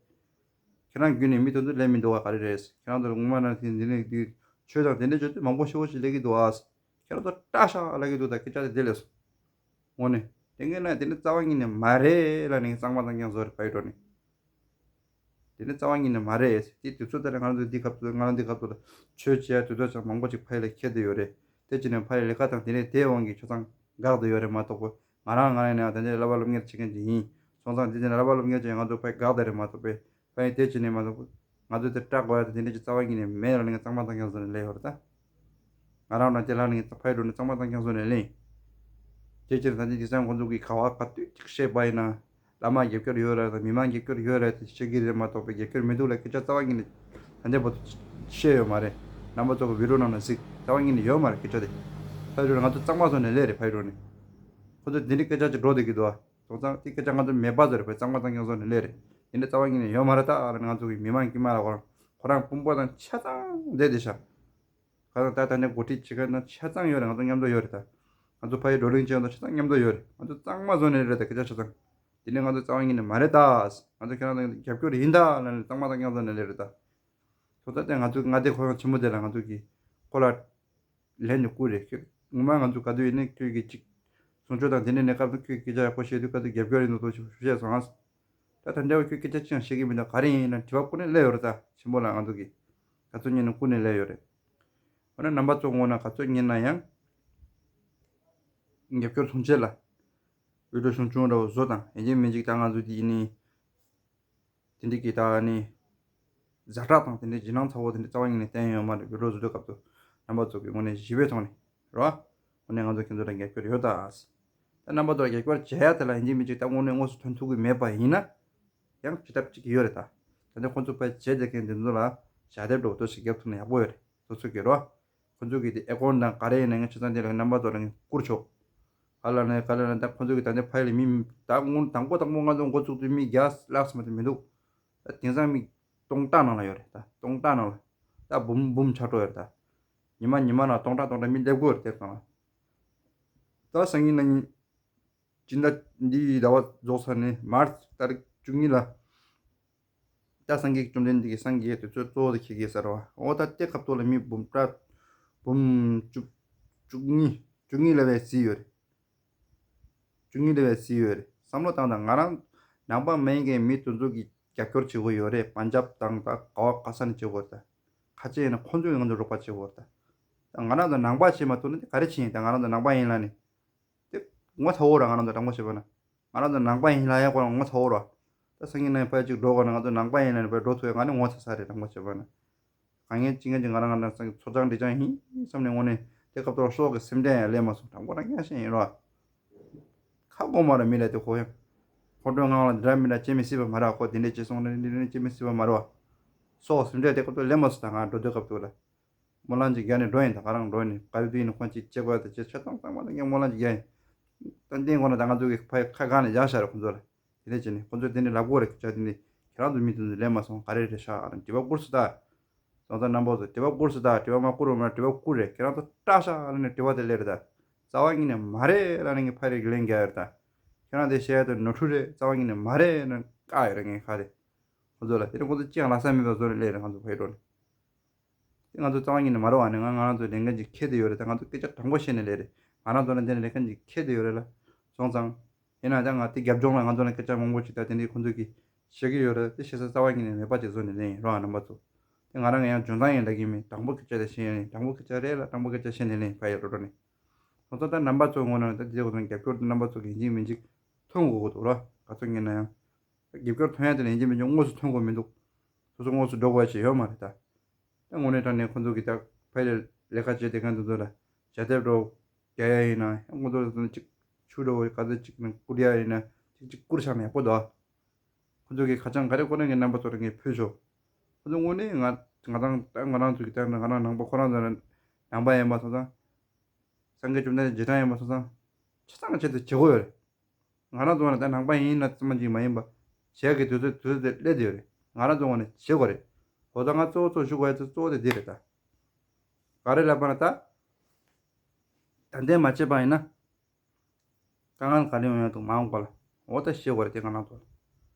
ཁྱེད་རང་བརྒྱུད་ནས་མི་དེ་ཚོ་ལས་མི་འདུག་ག་ག་རེ་རེད། ཁྱེད་རང་ཚོར་ངོ་མ་ནང་བཞིན་འདི་ནས་འདི་ཆོས་དང་དེ་འདྲ་བརྗོད་དུས་མང་པོ་ཞེ་པོ་ཞིག་སླེབས་ཀྱི་འདུག་ཨ། ཁྱེད་རང་ཚོ་སྐྲག་ཤག་ལབ་ཀྱི་འདུག་ད་སྐད་ཆ་དེ་དེ་ལས་སོང་། དངོས་གནས། དེ་ངས་ན་དེ་ནི་རྩ་བ་ཉིད་ནས་མ་རེད་ལབ་ནས་གཙང་མ་གཙང་རྐྱང་བཟོ་རེད་ཕ་ཡུལ་འགྲོ་ནས། དེ་ནི་རྩ་བ་ཉིད་ནས་མ་རེད། དེ་དུས་ཚོད་དེ་ལ་ང་རང་ཚོ་འདི་སྐབས་སུ་ང་རང་འདི་སྐབས་སུ་ལ་ཆོས་བྱེད་ཡ་དུས་ཚོད་ཅང་མང་པོ་ཅིག་ཕ་ཡུལ་ལ་ཁྱེར་བསྡད་ཡོད་རེད། དེ་བྱས་ནས་ཕ་ཡུལ་ལས་ཀ་དང་དེ་ནས་དེའི་དབང་གིས་ཆ་ཚང་འགག་བསྡད་ཡོད་རེད་མ་གཏོགས་པ། ང་རང་ང་རང་ནས་ད་ནས་བསླབ་པ་སློབ་གཉེར་བྱེད་མཁན་ཅིག་ཡིན། སོང་ཙང་འདི་ནས་བསླབ་པ་སློབ་གཉེར་བྱེད་ང་ཚོ་ཕ་ཡུལ་འགག་བསྡད་རེད་མ་གཏོགས་པ། ཕ་ཡུལ་དེ་བྱས་ནས་མ་གཏོགས་པ། ང་ཚོ་དེ་སྐྲག་དགོས་ཡ་དེ་དེ་འདྲ་ཅིག་རྩ་བ་ཉིད་ནས་མེད་ལ་ནི་གཙང་མ་གཙང་རྐྱང་བཟོ་ནས་སླེབས་ཡོད་རེད་ད། ང་རང་རང་དེ་ལ་ནི་ཕ་ཡུལ་འགྲོ་ནས་གཙང་མ་གཙང་རྐྱང་བཟོ་ནས་སླེབས་ཡིན། དེ་ཕྱིར་ད་ནི་དེང་སང་ཁོང་ཚོ་གིས་ག་བ་ག་དུས་ཅིག་བཤད་པ་ཡིན་ན། བླ་མ་རྒྱབ་སྐྱོར་ཡོད་རེད་དང་མི་མང་རྒྱབ་སྐྱོར་ཡོད་རེད་དེ་བཤད་ཀྱི་རེད་མ་གཏོགས་པའི་རྒྱབ་སྐྱོར་མི་འདུག་ལ་སྐད་ཆ་རྩ་བ་ཉིད་ནས་ད་ལྟའི་བར་དུ་བཤད་ཡོད་མ་རེད། རྣམ་པ་ཚོ་གི་བི་ཌིའོ་ནང་ན་གཟིགས་རྩ་བ་ཉིད་ནས་ཡོད་མ་རེད་སྐད་ཆ་དེ། ཕ་ཡུལ་འགྲོ་ནས་ང་ཚོ་གཙང་མ་བཟོ་ནས་སླེབས་རེད་ཕ་ཡུལ་འགྲོ་ནས། ཁོ་ཚོ་འདི་འདྲའི་སྐད་ཆ་ཅིག་འགྲོ་བསྡད་ཀྱི་འདུག་ཨ། སོང་ཙང་དེ་སྐད་ཆ་ང་ཚོ་མེད་པ་བཟོ་རེད་ཕ་གཙང་མ་གཙང་རྐྱང་བཟོ་ནས་སླེབས་རེད། དེ་འདྲ་རྩ་བ་ཉིད་ནས་ཡོད་མ་རེད་ད་ང་ཚོ་གི་མི་མང་དཀྱུས་མ་ལ་ཁོ་རང་ཁོ་རང་དཔོན་པོ་དང་ཆ་ཚང་བསྡད་བསྡད་ཤག་ཁ་སང་ད་ད་ནས་འགོ་ཁྲིད་བྱེད་མཁན་དང་ཆ་ཚང་ཡོད་རེད། ང་ཚོ་མཉམ་དུ་ཡོད་རེད་ད། ང་ཚོ་ཕ་ཡུལ་བགྲོ་གླེང་བྱེད་མཁན་དང་ཆ་ཚང་མཉམ་དུ་ཡོད་རེད། ང་ཚོ་གཙང་མ་བཟོ་ནས་རེད་ད་སྐད་ཆ་ཆ་ཚང་། དེ་ནས་ང་ཚོ་རྩ་བ་ཉིད་ནས་མ་རེད་ད། ང་ཚོ་ཁྱེད་རང་ཚོ་རྒྱབ་སྐྱོར་ཡིན་ད་ལབ་ནས་གཙང་མ་གཙང་རྐྱང་བཟོ་ནས་སླེབས་རེད་ད། ཐོག་མཐའ་དེ་ང་ཚོ་མངའ་སྡེ་ཁོ་རང་ཆེན་མོ་དེ་ལ་ང་ཚོ་གིས་ཁོ་ལ་ལན་དུ་བསྐུར་རེད། ཁྱོད་ངོ་མ་ང་ཚོ་ག་དུས་ཡིན་ནའི་ཁྱོད་ཀྱིས་ཅིག་གསུང་ཆོས་དང་དེ་འདྲའི་གནས་སྐབས་སུ་ཁྱོད་སྐད་ཆ་ཡག་པོ་བཤད་དུས་ག་ཚོད་རྒྱབ་སྐྱོར་ཡིན་ནོ་ཐོག་ཞུ་བཤད་སོང་ཨ། ད་ད་འདྲ་བ་ཁྱོད་སྐད་ཆ་ཅི་ཡང་བཤད་ཀྱི་མི་འདུག་ག་རེ་ཡིན་ན་དྲི་བ་བསྐུར་ནས་སླེབས་ཡོད་རེད་ད་ཆེན་པོ་ལ་ང་ཚོ་གིས་ག་ཚོད་ཉིན་ནས་བསྐུར་ནས་སླེབས་ཡོད་རེད། འོ་ན་རྣམ་པ་ཚོ་ངོ་ན་ག་ཚོད་ཉན་ན་ཡང་། རྒྱབ་སྐྱོར་མཚོན་ཆེད་ལ། བི་ཌིའོ་ཆུང་ཆུང་འདྲ་བོ་བཟོ་དང་། ཡིན་གཅིག་མིན་གཅིག་ད་ང་ཚོ་འདི་ཡིན་ནི། དེ་འདྲའི་གི་ད་ནི། ཛ་དྲག་དང་དེ་འདྲའི་ཇེ་ནང་ཚ་བོ་དེ་འདྲའི་རྩ་བ་ཉིད་ནས་བསྟན་ཡོད་མ་རེད། བི་ཌིའོ་བཟོ་དུས་སྐབས་སུ་རྣམ་པ་ཚོ་གི་ངོ་ནས་ཞི་བའི་ཐོག་ནས་རོ། ངོ་ནས་ང་ཚོ་ཁྱེད་ཚོ་ལ་རྒྱབ་སྐྱོར་ཡོད་ད། ད་རྣམ་པ་ཚོ་ལ་རྒྱབ་སྐྱོར་བྱེད་ཡ་དེ་ལ་ཡིན་གཅིག་མིན་གཅིག་ད་དངོས་གནས་དངོས་སུ་ཐོན་ཐུབ་ཀྱི་མེད་པ་ཡིན་ན། ཡང་བྱེད་ཐབས་གཅིག་ཡོད་རེད་ད། ད་ནི་ཁོང་ཚོ་ཕར་བྱས་བསྡད་མཁན་དེ་ཚོ་ལ་ཞལ་འདེབས་འདྲ་བོ་ཏོག་ཙམ་བརྒྱབ་ཐུབ་ན་ཡག་པོ་ཡོད་རེད། སོ་སོ་གི་རོ། ཁོང་ཚོ་གི་དེ་ཨེ་ཀོན་དང་ག་རེ་ཡིན་ན་ཡང་ཆ་ཚང་དེ་ལ་རྣམ་པ་ཚོ་ལ་བསྐུར་ཆོག་ག་ལ་ནས་ག་ལ་ནས་ད་ཁོང་ཚོ་གི་ད་ནི་ཕ་ཡུལ་ལ་མི་ད་སྔོན་དང་པོ་དང་པོ་ང་ཚོ་འགོ་བཙུགས་དུས་མི་བརྒྱ་ལྷག་ཙམ་དེ་མི་འདུག་ད་དེང་སང་མི་སྟོང་ཕྲག་ནང་ལ་ཡོད་རེད། ད་སྟོང་ཕྲག་ནང་ལ་ད་འབུམ་འབུམ་ཆགས་འགྲོ་ཡོད་རེད་ད། ཉི་མ་ཉི་མ་ནང་སྟོང་ཕྲག་སྟོང་ཕྲག་མི་སླེབས་དགོས་རེད། དེ་ཚང་ལ་ད་སང་ཉིན་གནངས་ཉིན། སྤྱི་ཟླ་འདིའི་ཟླ་བ་རྫོགས་ཚར་ནས་མར་ཆི་ཏ་རིག་བཅུ་གཉིས་ལ། ད་སངས་རྒྱས་བཅོམ་ལྡན་འདས་ཀྱི་སངས་རྒྱས་དུས་ཚོད་གཙོ་བོ་དེ་འཁེལ་གྱི་ཟེར་བ། འོ་ད་དེ་སྐབས་ཐོག་ལ་མི་འབུམ་ཕྲག་འབུམ་བཅུ་བཅུ་གཉིས་བཅུ་གཉིས་ལ་བས་བརྩིས་ཡོད་རེད། བཅུ་གཉིས་ལ་བས་བརྩིས་ཡོད་རེད། བསམ་བློ་བཏང་དང་། ང་རང་ནང་པ་མིན་མཁན་མི་དེ་ཚོ་གི་རྒྱབ་སྐྱོར་བྱེད་དགོས་ཡོད་རེད། པན་ཇབ་དང་ད་ག་བ་ག་ས་ནས་བྱེད་དགོས་རེད། ད་ཁ་ཆེ་ཡིན་ན་ཁོང་ཚོས་ང་ཚོ་རོགས་པ་བྱེད་དགོས་རེད། ད་ང་རང་ཚོ་ནང་པ་བྱེད་མ་ཐུབ་ན་དེ་ག་རེ་བྱེད་ཡིན། ད་ང་རང་ཚོ་ནང་པ་ཡིན་ལ་ནི། དེ་ངོ་ཚ་བོ་ར། ང་རང་ཚོ་དྲང་པོ་བྱས་པ་ན། ང་རང་ཚོ་ནང་པ་ཡིན་ལ་ཡ་ཁོ་རང་ངོ་ཚ་བོ་ར། ད་སང་ཉིན་ནས་ཕར་ཅིག་འགྲོ་དགོས་ན་ང་ཚོ་ནང་པ་ཡིན་ལ་ནི་ཕར་འགྲོ་ཐུབ་ཡ་ང་ནི་ངོ་ཚ་ས་རེད། དྲང་པོ་བྱས་པ་ན། གང་ངན་ཅི་ངན་ཅིག་ང་རང་ང་རང་སང་ཚོ་ཅང་འདི་ཅང་ཡིན་བསམ་ནས་དངོས་གནས་དེ་སྐབས་ཐོག་སྲོག་གི་སེམས་ཁྲལ་ཡང་སླེབས་མ་སོང་། དྲང་པོ་རང་སྐྱང་ཤེས་ཡིན་རོ། ཁ་སྐོམ་མ་ར་མི་ལ་དེ་ཁོ་ཡང་། ཁོ་འགྲོ་ངང་ལ་འདྲ་མི་འདྲ་བྱེད་མི་སྲིད་པ་མ་ར། ཁོ་དེ་འདྲས་བྱེད་སོང་ན་འདི་འདྲས་བྱེད་མི་སྲིད་པ་མ་ར། སྲོག་སེམས་ཁྲལ་དེ་སྐབས་ཐོག་སླེབས་མ་སོང་། ད་ང་འགྲོ་དུས་སྐབས་ཐོག་ལ། སྨོན་ལམ་ཅིག་རྒྱག་ནས་འགྲོ་ཡིན། ད་ག་རང་འགྲོ་ནས་ག་རེ་དུས་ཡིན་ན་ཁོང་ཅིག་བྱེད་དགོས་ཡ་ད་བྱེད། ཆ་ཚང་ཚང་མ་ད་ངས་སྨོན་ལམ་ཅིག་རྒྱག་ཡིན། ད་འདི་ངོ་ན་ད་ང་ཚོ་གི་ཕ་ཁ་གང་ནས་བཞག་ཤག་རེད་ཁོང་ཚོ་ལ། དེ་འདྲ་བྱས་ནས་ཁོང་ཚོས་དེ་འདྲ་ལབ་དགོས་རེད། ཅག་དེ་འདྲ་ཁྱེད་རང་ཚོ་མི་དེ་ཚོ་ལེན་མ་སོང་། ག་རེ་རེད་ཤག་ཨ་ནི་དྲི་བ་བསྐུར་སོང་ད། སོང་ཙང་རྣམ་པ་ཚོ་དྲི་བ་བསྐུར་སོང་ད། དྲི་བ་མ་བསྐུར་བ་མ་དྲི་བ་བསྐུར་རེད། ཁྱེད་རང་ཚོ་སྐྲག་ཤག་ཨ་ནི་དྲི་བ་དེ་སླེབས་རེད་ད། རྩ་བ་ཉིད་ནས་མ་རེད་ལབ་ནས་ངས་ཕ་རེ་གི་ལན་རྒྱག་ཡོད་རེད་ད། ཁྱེད་རང་དེ་བཤད་ཡ་དེ་ནོར་འཁྲུལ་རེད། རྩ་བ་ཉིད་ནས་མ་རེད་ལབ་ནས་བཀག་ཡོད་རེད་ངས་ཁ་དེ། ཁོང་ཚོ་ལ་དེ་རིང་ཁོང་ཚོ་ཅི་ཡང་ལབ་ས་མེད་པ་བཟོ་ནས་སླེབས་རེད། ང་ཚོ་ཕ་ཡུལ་འགྲོ་ནས། དེ་ང་ཚོ་རྩ་བ་ཉིད་ནས་མ་རེད་བ། ནི་ང་ང་རང་ཚོ་ལས་འགན་ཅིག་འཁྱེར་བསྡད་ཡོད་རེད། ད་ང་ཚོ་སྐད་ཆ་དྲང་པོ་བཤད་ནས་སླེབས་རེད། ང་རང་ཚོ་ལ་འདི་ནས་ལས་འགན་ཅིག་འཁྱེར་བསྡད་ཡོད་རེད་ལ། སོང་ཙང་། ཡིན་ན་ད་ང་དེ་རྒྱབ་ལྗོངས་ལ་ང་ཚོ་ལ་སྐད་ཆ་མང་པོ་ཅིག་ད་དེ་འདྲའི་ཁོང་ཚོ་གིས་བཤད་ཀྱི་ཡོད་རེད། དེ་བཤད་ས་རྩ་བ་ཉིད་ནས་མེད་པ་ཅིག་བཟོ་ནས་སླེབས་ཡིན་རོ། རྣམ་པ་ཚོ། དེ་ང་རང་ཡང་འཇོན་ཐང་ཡིན་ལབ་ཀྱི་མིན། དྲང་པོ་སྐད་ཆ་དེ་བཤད་ཡིན། དྲང་པོ་སྐད་ཆ་རེད་ལ། དྲང་པོ་སྐད་ཆ་བཤད་ནས་སླེབས་ཡིན་ཕ་ཡུལ་འགྲོ་འགྲོ་ནས། སོང་ཙང་ད་རྣམ་པ་ཚོ་ངོ་ན་ད་དེ་ཚོ་རྒྱབ་སྐྱོར་དེ་རྣམ་པ་ཚོ་གིས་ཡིན་གཅིག་མིན་གཅིག་ཐོན་དགོས་ཀྱི་འདུག་རོ། ག་ཚོད་ཡིན་ན་ཡང་། རྒྱབ་སྐྱོར་ཐོན་ཡ་དེ་ལ་ཡིན་གཅིག་མིན་གཅིག་དངོས་སུ་ཐོན་དགོས་མི་འདུག་སོ་སོ་དངོས་སུ་འགྲོ་དགོས་ཡ་ཅིག་ཡོད་མ་རེད་ད། ད་དངོས་གནས་དྲང་གནས་ཁོང་ཚོ་གིས་ད་ཕ་ཡུལ་ལས་ཀ་བྱེད་བསྡད་མཁན་དེ་ཚོ་ལ་ཞལ་འདེབས་འདྲ་བོ་རྒྱག་ཡ་ཡིན་ན་ཡང་། ཁོང་ཚོ་ལ་ཅིག་ཆུ་འདྲ་བོ་ག་ཚོད་ཅིག་ནང་བསྐུར་ཡ་ཡིན་ན་ཅིག་ཅིག་བསྐུར་བཞག་ན་ཡག་པོ་འདུག་ཁོང་ཚོ་གིས་ཁ་བྱང་ག་རེ་བསྐུར་ན་ངས་རྣམ་པ་ཚོ་ལ་ངས་ཕུལ་ཆོག་ཁོང་ཚོ་དངོས་གནས་ང་ང་རང་ད་ང་རང་ཚོ་གི་ད་ང་རང་ནང་པ་ཁོ་རང་ཚོ་ནང་པ་ཡིན་པ་སོང་ཙང་། སངས་རྒྱས་བཅོམ་ལྡན་འདས་རྗེས་འབྲང་ཡིན་པ་སོང་ཙང་། ཆ་ཚང་ཆེད་དུ་བྱེད་དགོས་ཡོད་རེད། ང་རང་ཚོ་ནི་ད་ནང་པ་ཡིན་ན་ཙམ་ཅིག་མ་ཡིན་པ། བྱས་ཀྱི་དུས་ཚོད་དུས་ཚོད་དེ་སླེབས་བསྡད་ཡོད་རེད། ང་རང་ཚོ་ངོས་ནས་བྱེད་དགོས་རེད། འོ་ད་ང་གཙོ་བོ་གཙོ་བོ་ཞུ་དགོས་ཡ་དེ་གཙོ་བོ་དེ་འདི་རེད་ད། ག་རེ་ལབ་པ་ན་ད། ད་ལྟའི་མ་བྱས་པ་ཡིན་ན། དཀའ་ངལ་ག་རེ་ཡོང་ཡ་འདུག་མ་འོངས་པ་ལ། འོ་ད་ཤེས་དགོས་རེད་དེ་ང་རང་ཚོ་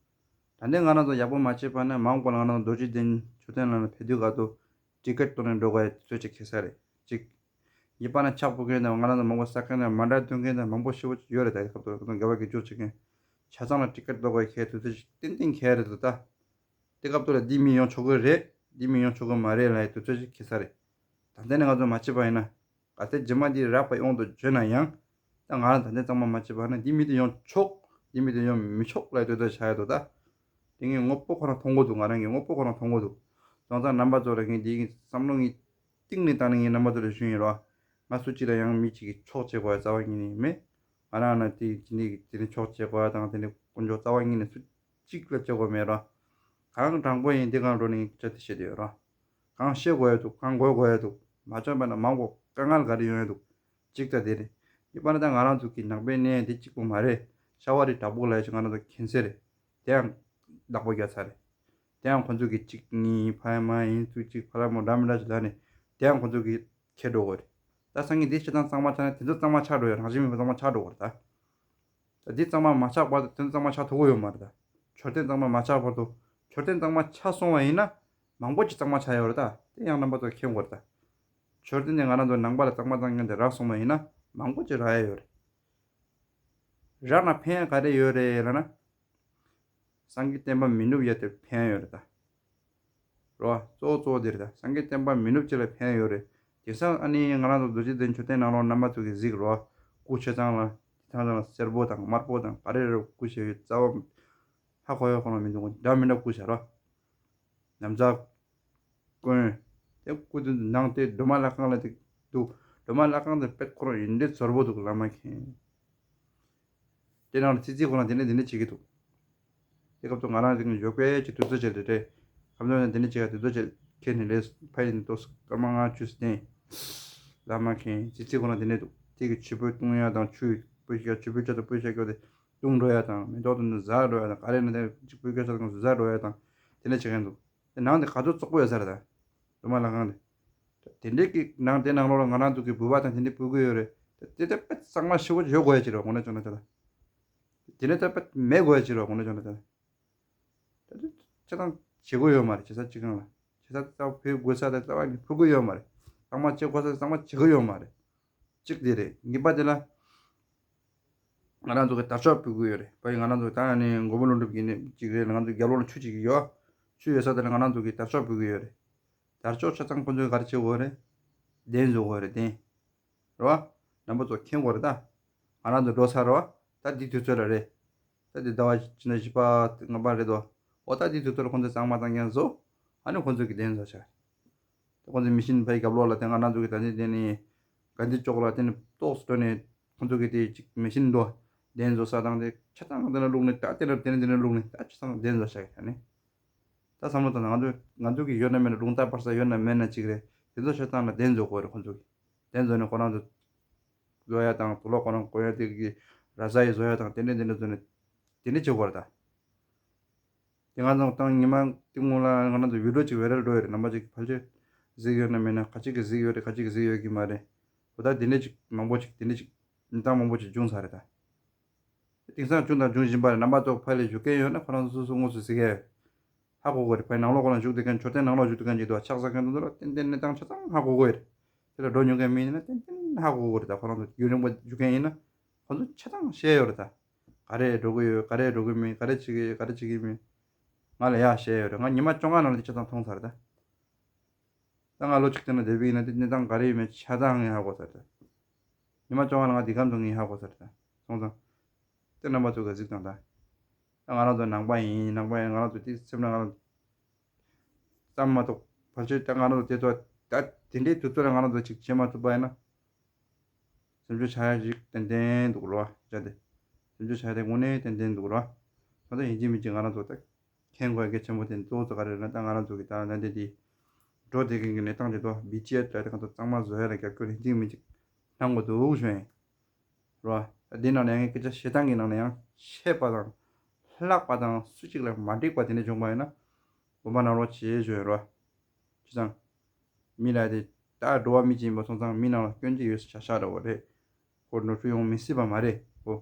ལ། ད་ལྟའི་ང་རང་ཚོ་ཡག་པོ་མ་བྱས་པ་ན་མ་འོངས་པ་ལ་ང་རང་ཚོ་རྡོ་རྗེ་གདན་མཆོད་རྟེན་ལ་ཕེབས་དུས་ག་ཚོད་ཊི་ཀེ་ཊི་གཏོང་ནས་འགྲོ་དགོས་ཡ་དུས་ཚོད་ཅིག་འཁེལ་ས་རེད་ཅིག་ཡིན་པ་ན་ཕྱག་ཕུལ་མཁན་དང་ང་རང་ཚོ་མང་པོ་བསགས་མཁན་དང་མཎྜལ་འདོན་མཁན་དང་མང་པོ་ཞེ་པོ་ཅིག་ཡོད་རེད། ད་ཡི་སྐབས་དུ་ཁོ་ཚོ་དགེ་བ་དགེ་སྦྱོར་བྱེད་མཁན་ཆ་ཚང་ལ་ཊི་ཀེ་ཊི་གཏོང་དགོས་ཡ་འཁེལ་དུས་ཚོད་ཅིག་ཏན་ཏན་འཁེལ་རེད་འདུག་ད། དེ་སྐབས་དུ་ལ་འདི་མི་ཡོང་ཆོག་གི་རེད། འདི་མི་ཡོང་ཆོག་གི་མ་རེད་ལབ་ཡ་དུས་ཚོད་ཅིག་འཁེལ་ས་རེད། ད་ལྟ་ནས་ང་ཚོ་མ་བྱས་པ་ཡིན་ན། གལ་སྲིད་རྗེས་མ་འདི་རགས་པ་ཡོང་དུ་བརྗོད་ན་ཡང་། ད་ང་རང་ད་ལྟ་གཙང་མ་མ་བྱས་པ་ན་འདི་མི་དེ་ཡོང་ཆོག་འདི་མི་དེ་ཡོང་མི་ཆོག་ལབ་ཡ་དུས་ཚོད་ཆགས་ཡ་འདུག་ད། དེ་ངས་དངོས་པོ་ཁོ་རང་མཐོང་གི་འདུག་ང་རང་གིས་དངོས་པོ་ཁོ་རང་མཐོང་གི་འདུག་སོང་ཙང་རྣམ་པ་ཚོ་ལ་ངས་འདི་གི་བསམ་བློ་ངས་གཏིང་ནས་བཏང་ནས་ངས་རྣམ་པ་ཚོ་ལ་ཞུ་ཡིན་རོ། ང་སུ་གཅིག་ལ་ཡང་མི་གཅིག་གིས་ཕྱོགས་བྱེད་དགོས་ཡ་རྩ་བ་ཉིད་ནས་མེད། ང་རང་ལ་དེ་དེ་ནས་དེ་ནས་ཕྱོགས་བྱེད་དགོས་ཡ་དང་དེ་ནས་དཀོན་མཆོག་རྩ་བ་ཉིད་ནས་སུ་གཅིག་ལ་བྱེད་དགོས་མེད་རོ། གང་དྲང་པོ་ཡིན་དེ་གང་འགྲོ་ནས་ངས་སྐད་ཆ་དེ་བཤད་དེ་ཡོད་རོ། གང་བཤད་དགོས་ཡ་འདུག་གང་གོ་དགོས་ཡ་འདུག་མ་བྱས་པ་ན་མང་པོ་དཀའ་ངལ་ག་རེ་ཡོང་ཡ་འདུག་གཅིག་ད་དེ་རེད། ཡིན་པ་ན་ད་ང་རང་ཚོ་གི་ནང་པའི་གནས་འདི་གཅིག་པོ་མ་རེད། ཤ་བ་རི་བྲག་ཕུག་ལ་ཡ་ཅིག་ང་རང་ཚོ་མཁྱེན་གསལ་རེད། དེའང་བདག་པོ་རྒྱག་ཚར་རེད། དེའང་ཁོ་ཚོ་གི་གཅིག་གཉིས་ཕ་ཡ་མ་ཡིན་ཚུལ་གཅིག་ཕ་ལ་མོ་འདྲ་མི་འདྲ་ཞིག་ལ་ནས་དེའང་ཁོ་ཚོ་གི་ཁྱེར་འགྲོ་དགོས་རེད། ད་སང་ཉིན་འདི་བྱེད་སྟངས་གཙང་མ་ཆགས་ན་དེ་ཚོ་གཙང་མ་ཆགས་འགྲོ་ཡ་རང་བཞིན་མེད་པ་གཙང་མ་ཆགས་འགྲོ་དགོས་རེད་ད། ད་འདི་གཙང་མ་མ་ཆགས་བར་དུ་དེ་ཚོ་གཙང་མ་ཆགས་ཐུབ་ཀྱི་ཡོད་མ་རེད་ད། མཆོད་རྟེན་གཙང་མ་མ་ཆགས་བར་དུ་མཆོད་རྟེན་གཙང་མ་ཆགས་སོང་བ་ཡིན་ན་མང་པོ་ཅིག་གཙང་མ་ཆགས་ཡོད་རེད་ད། དེ་ཡང་རྣམ་པ་ཚོ་མཁྱེན་དགོས་རེད་ད། མཆོད་རྟེན་དེ་ང་རང་ཚོ་ནང་པ་ལ་གཙང་མ་གཙང་མཁན་དེ་རག་སོང་བ་ཡིན་ན་མང་པོ་ཅིག་རག་ཡ་ཡོད་རེད། རག་ན་ཕན་ཡ་ག་རེ་ཡོད་རེད་ལབ་ན། སངས་རྒྱས་བསྟན་པ་མི་ནུབ་ཡ་དེ་ཕན་ཡོད་རེད་ད། རོ། གཙོ་བོ་གཙོ་བོ་དེ་རེད་ད། སངས་རྒྱས་བསྟན་པ་མི་ནུབ་ཅིག་ལ་ཕན་ཡོད་རེད། དེང་སང་ཨ་ནི་ང་རང་ཚོ་རྡོ་རྗེ་གདན་མཆོད་རྟེན་ནང་ལོགས་རྣམ་པ་ཚོ་གི་གཟིགས་རོགས། སྐུ་ཆ་ཚང་ལ་ཐང་ཚང་ལ་སེར་པོ་དང་དམར་པོ་དང་ག་རེ་རེ་སྐུ་ཞེས་པའི་རྩ་བ་ཧ་གོ་ཡ་ཁོ་ན་མི་འདུག་འདྲ་མི་འདྲ་སྐུ་བྱ་རོགས། ན་བཟའ་གོན། དེ་སྐུ་དེ་ནང་དེ་སྒྲོལ་མ་ལྷ་ཁང་ལ་དེ་འདུག་སྒྲོལ་མ་ལྷ་ཁང་དེ་དཔེ་ཁོ་རང་ཡིན་འདྲེ་ཟོར་པོ་འདུག་བླ་མ་མཁན། དེ་ནང་ལ་ཙི་ཙི་ཁོ་རང་དེ་ནས་དེ་ནས་བྱེད་ཀྱི་འདུག་དེ་སྐབས་སུ་ང་རང་རིང་ཞོགས་པའི་ཅིག་དུས་ཚོད་བྱས་ཏེ་རེད། ཁམས་ཚང་ནས་དེ་ནས་བྱེད་ཀ་དུས་ཚོད་བྱས་ཁྱེད་ནས་ལས་ཕ་ཡི་ནས་ཏོག་སྐར་མ་ལྔ་བཅུ་ཙམ་བསྟན། བླ་མ་མཁན་ཙི་ཙི་ཁོ་རང་དེ་ནས་འདུག་དེ་གི་ཆུ་སྤོས་བཏུང་ཡ་དང་ཆུ་སྤོས་ཤ་ཆུ་སྤོས་ཆ་དང་སྤོས་ཤ་སྐྱོ་དེ་བཏུང་འགྲོ་ཡ་དང་མེ་ཏོག་དང་ནི་བཟའ་འགྲོ་ཡ་དང་ག་རེ་ན་དེ་ཅིག་སྤོས་སྐྱོ་ཆ་དང་བཟའ་འགྲོ་ཡ་དང་དེ་ནས་བྱེད་མཁན་འདུག་དེ་ནང་དེ་ག་ཚོད་བཙོག་པོ་ཡོད་ས་རེད་ད། སྒྲོལ་མ་ལྷ་ཁང་དེ། དེ་འདྲའི་གི་ནང་དེ་ནང་ལོགས་ལ་ང་རང་ཚོ་གི་བུ་བ་དང་དེ་འདྲའི་ཕྲུ་གུ་ཡོད་རེད། དེ་དེ་དཔེ་གཙང་མ་ཞེ་པོ་ཡོད་དགོས་ཡ་ཅིག་རེད་དགོངས་ན་ཅོ་ན་ཅོ་ན། དེ་ནས་ད་དཔེ་མེད་དགོས་ཡ་ཅིག་རེད་དགོངས་ན་ཅོ་ན་ཅོ་ན། དེ་དེ་ཆ་ཚང་བྱེད་དགོས་ཡོད་མ་རེད་བྱེད་ས་ཅི་གང་ལ། བྱེད་ས་རྩ་བ་ཕུལ་དགོས་ས་དེ་རྩ་བ་ནས་ཕུལ་དགོས་ཡོད་མ་རེད། གཙང་མ་བྱེད་དགོས་ས་དེ་གཙང་མ་བྱེད་དགོས་ཡོད་མ་རེད། གཅིག་དེ་རེད། གཉིས་པ་དེ་ལ། ང་རང་ཚོ་གི་དར་ལྕོག་ཕུལ་གི་ཡོད་རེད། ཕ་ཡི་ང་རང་ཚོ་ད་ནི་མགོན་པོ་ཀླུ་སྒྲུབ་ཀྱི་ནི་གཅིག་རེད། ང་ཚོ་རྒྱབ་ལོགས་ལ་ཆུ་གཅིག་ཡོད། ཆུ་ཡོད་ས་དེ་ལ་ང་རང་ཚོ་གི་དར་ལྕོག་ཕུལ་གི་ཡོད་རེད། དར་ལྕོག་ཆ་ཚང་ཁོ་ཚོས་ག་རེ་བྱེད་དགོས་རེད། གདན་བཟོ་དགོས་རེད་གདན། རེད་བ། རྣམ་པ་ཚོ་མཁྱེན་དགོས་རེད་ད། ང་རང་ཚོ་འགྲོ་ཚར་རེད་བ། ད་འདི་དུས་ཚོད་ལ་རེད། ད་འདི་ཟླ་བ་ཕྱི་ཟླ་བཞི་པ་ལྔ་པ་རེད་དོ། འོ་ད་འདི་དུས་ཚོད་ལ་ཁོ་ཚོས་གཙང་མ་གཙང་རྐྱང་བཟོ། ཨ་ནི་ཁོ་ཚོས་གི་གདན་བཟོ་བྱ། དེ་ཁོང་ཚོའི་མི་ཤིན་ཕའི་རྒྱབ་ལོགས་ལ་དེ་ང་རང་ཚོ་གི་ད་ནི་དེ་ནི་ག་འདི་ཅོག་ལ་དེ་ནི་ཏོག་སུ་འགྲོ་ནས་ཁོང་ཚོ་གི་དེ་ཅིག་མི་ཤིན་འགྲོ། གདན་བཟོ་ས་དང་དེ་ཆ་ཚང་དེ་ན་བླུགས་ནས་ད་དེ་ན་དེ་ནི་དེ་ན་བླུགས་ནས་ད་ཆ་ཚང་གདན་བཟོ་བྱ་གི་ད་ནི། ད་བསམ་བློ་བཏང་ན་ང་ཚོ་ང་ཚོ་གི་ཡོད་ན་མེད་ན་རླུང་རྟ་སྤར་ས་ཡོད་ན་མེད་ན་ཅིག་རེད། དེ་ཚོ་ཆ་ཚང་ལ་གདན་བཟོ་དགོས་རེད་ཁོང་ཚོ་གི། གདན་བཟོ་ནས་ཁོ་རང་ཚོ་བཟོ་ཡ་དང་དུག་ལོག་ཁོ་རང་གོན་ཡ་དེ་གི་ར་ས་ཡི་བཟོ་ཡ་དང་དེ་འདྲ་དེ་འདྲ་བཟོ་ནས་དེ་འདྲ་བྱེད་དགོས་རེད་ད། དེ་ང་ཚོ་ཏང་ཉི་མ་གཏིང་མོ་ལ་ང་རང་ཚོ་བི་ཌིའོ་ཅིག་བེ་རལ་འགྲོ་ཡོད་རེད། རྣམ་པ་ཅིག་ཕལ་ཆེར་གཟིགས་ཡོད་ན་མེད་ན་ཁ་ཅིག་གིས་གཟིགས་ཡོད་རེད། ཁ་ཅིག་གིས་གཟིགས་ཡོད་ཀྱི་མ་རེད། འོ་ད་དེ་འདྲ་ཅིག་མང་པོ་ཅིག་དེ་འདྲ་ཅིག་གནས་སྟངས་མང་པོ་ཅིག་བྱུང་ཚར་རེད་ད། དེང་སང་བྱུང་དང་འབྱུང་བཞིན་པ་རེད། རྣམ་པ་ཚོ་ཕ་ལས་བཞུགས་མཁན་ཡོད་ན་ཁོ་རང་ཚོ་སོ་སོ་དངོས་སུ་གཟིགས་ཡ་ཡོད། ཧ་གོ་གི་རེད། ཕ་ནང་ལོགས་ཁོ་རང་བཞུགས་བསྡད་མཁན་མཆོད་རྟེན་ནང་ལོགས་བཞུགས་བསྡད་མཁན་ཅིག་འདུག་ཕྱག་འཚལ་མཁན་དེ་ཚོ་ལ་ཏན་ཏན་གནས་སྟངས་ཆ་ཚང་ཧ་གོ་གི་རེད། དེ་ལ་འགྲོ་མྱོང་མཁན་མི་ཡིན་ན་ཏན་ཏན་ཧ་གོ་གི་རེད། ད་ཁོ་རང་ཚོ་རྒྱུན་རིང་པོ་བཞུགས་མཁན་ཡིན་ན་ཁོ་ཚོ་ཆ་ཚང་ཤེས་ཡོད་རེད་ད། ག་རེ་འགྲོ་གི་ཡོད། ག་རེ་འགྲོ་གི་མིན། ག་རེ་བྱེད་ཀྱི་ཡོད། ག་རེ་བྱེད་ཀྱི་མིན། ང་ལ་ཡ་བཤད་ཡོད་རེད། ང་ཉི་མ་བཅོ་ལྔ་ནང་ལ་དེ་ཆ་ཚང་མཐོང་ཚར་རེད་ད། ད་ང་ལོ་གཅིག་དེ་ན་བསྡད་པ་ཡིན་ན་དེ་གནས་སྟངས་ག་རེ་ཡོད་མེད་ཆ་ཚང་ངས་ཧ་གོ་ཚར་རེད་ད། ཉི་མ་བཅོ་ལྔ་ལ་ང་འདི་གམ་དུ་ངས་ཧ་གོ་ཚར་རེད་ད། སོང་ཙང་། དེ་རྣམ་པ་ཚོ་ག་གཟིགས་དང་ད། ད་ང་རང་ཚོ་ནང་པ་ཡིན། ནང་པ་ཡིན། ང་རང་ཚོ་དེ་སེམས་ནང་ང་རང་ཙམ་མ་གཏོགས་ཕལ་ཆེར་ད་ང་རང་ཚོ་དེ་ཚོ་ད་དེ་འདྲའི་དུས་ཚོད་ལ་ང་རང་ཚོ་ཅིག་བྱེད་མ་ཐུབ་པ་ཡིན་ན། སེམས་ཤུགས་ཆག་ཡ་ཞིག་ཏན་ཏན་འདུག་ལོ། བྱ་དེ། སེམས་ཤུགས་ཆག་ཡ་དེ་དངོས་གནས་ཏན་ཏན་འདུག་ལོ། ད་ལྟ་ཡིན་གཅིག་མིན་གཅིག་ང་རང་ཚོ་ད་མཁྱེན་དགོས་གལ་ཆེན་པོ་དེ་གཙོ་བོ་ཚོ་ག་རེ་རེད་ན། ད་ང་རང་ཚོ་གི་ད་ད་འདི་འདི་འགྲོ་བསྡད་མཁན་གྱི་གནས་སྟངས་དེ་ཚོ་བི་ཅི་ཨེ་ད་དེ་གང་ཚོ་གཙང་མ་བཟོ་ཡ་ལ་རྒྱབ་སྐྱོར་ཡིན་གཅིག་མིན་གཅིག་གནང་དགོས་འདུག་ཞུ་ཡིན། རོ། འདི་ནང་ནས་ཡང་སྐད་ཆ་བཤད་སྟངས་ཀྱི་ནང་ནས་ཡང་ཆད་པ་དང་། ལྷག་པ་དང་སུ་གཅིག་ལ་མ་འགྲིག་པ་དེ་འདྲ་བྱུང་པ་ཡིན་ན། དགོངས་པ་གནང་རོགས་བྱེད་ཞུ་ཡིན་རོ། བྱས་ཙང་། མི་ལ་དེ་ད་འགྲོ་བ་མི་གཅིག་ཡིན་པ་སོང་ཙང་མི་ནང་ལ་སྐྱོན་གཅིག་ཡོད་ས་ཆགས་ཆགས་འདྲ་བོ་རེད། ཁོ་ནོར་འཁྲུལ་ཡོང་མི་སྲིད་པ་མ་རེད་ཁོ།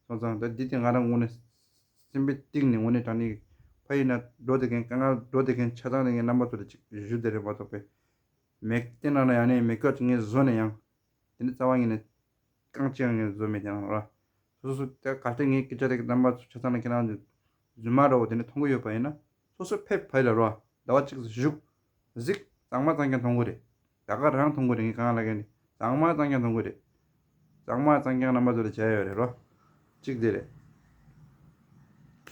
སོང་ཙང་ད་འདི་དེ་ང་རང་ངོས་ནས་སེམས་པའི་གཏིང་ནས་ངོས་ནས་དྲང་ནས་ཕ་ཡིན་ན་འགྲོ་བསྡད་མཁན་དཀའ་ངལ་འགྲོ་བསྡད་མཁན་ཆ་ཚང་ནས་ངའི་རྣམ་པ་ཚོ་ལ་ཅིག་ཞུ་བསྡད་རེད་མ་གཏོགས་པས། མེད་དེ་ནང་ན་ཡང་ནས་མེད་སྐྱོ་ཅིག་ངས་བཟོ་ནས་ཡང་། དེ་ནི་རྩ་བ་ཉིད་ནས་རྐང་གཅིག་ངས་བཟོ་མེད་དེ་ནང་ལ། སོ་སོ་དེ་ག་དེ་ངའི་སྐད་ཆ་དེ་གི་རྣམ་པ་ཚོ་ཆ་ཚང་ན་ཁྱེད་རང་ཚོ་རྫུན་མ་འདྲ་བོ་དེ་ནི་མཐོང་གི་ཡོད་པ་ཡིན་ན་སོ་སོ་ཕེབས་ཕ་ཡི་ལ་རོ། ཟླ་བ་གཅིག་བཞུགས། གཟིགས། གཙང་མ་གཙང་རྐྱང་མཐོང་གི་རེད། ད་ག་རང་མཐོང་གི་རེད། ངས་གང་ལ་གན་ནི་གཙང་མ་གཙང་རྐྱང་མཐོང་གི་རེད། གཙང་མ་གཙང་རྐྱང་རྣམ་པ་ཚོ་ལ་བྱས་ཡོད་རེད་རོ། གཅིག་དེ་རེད།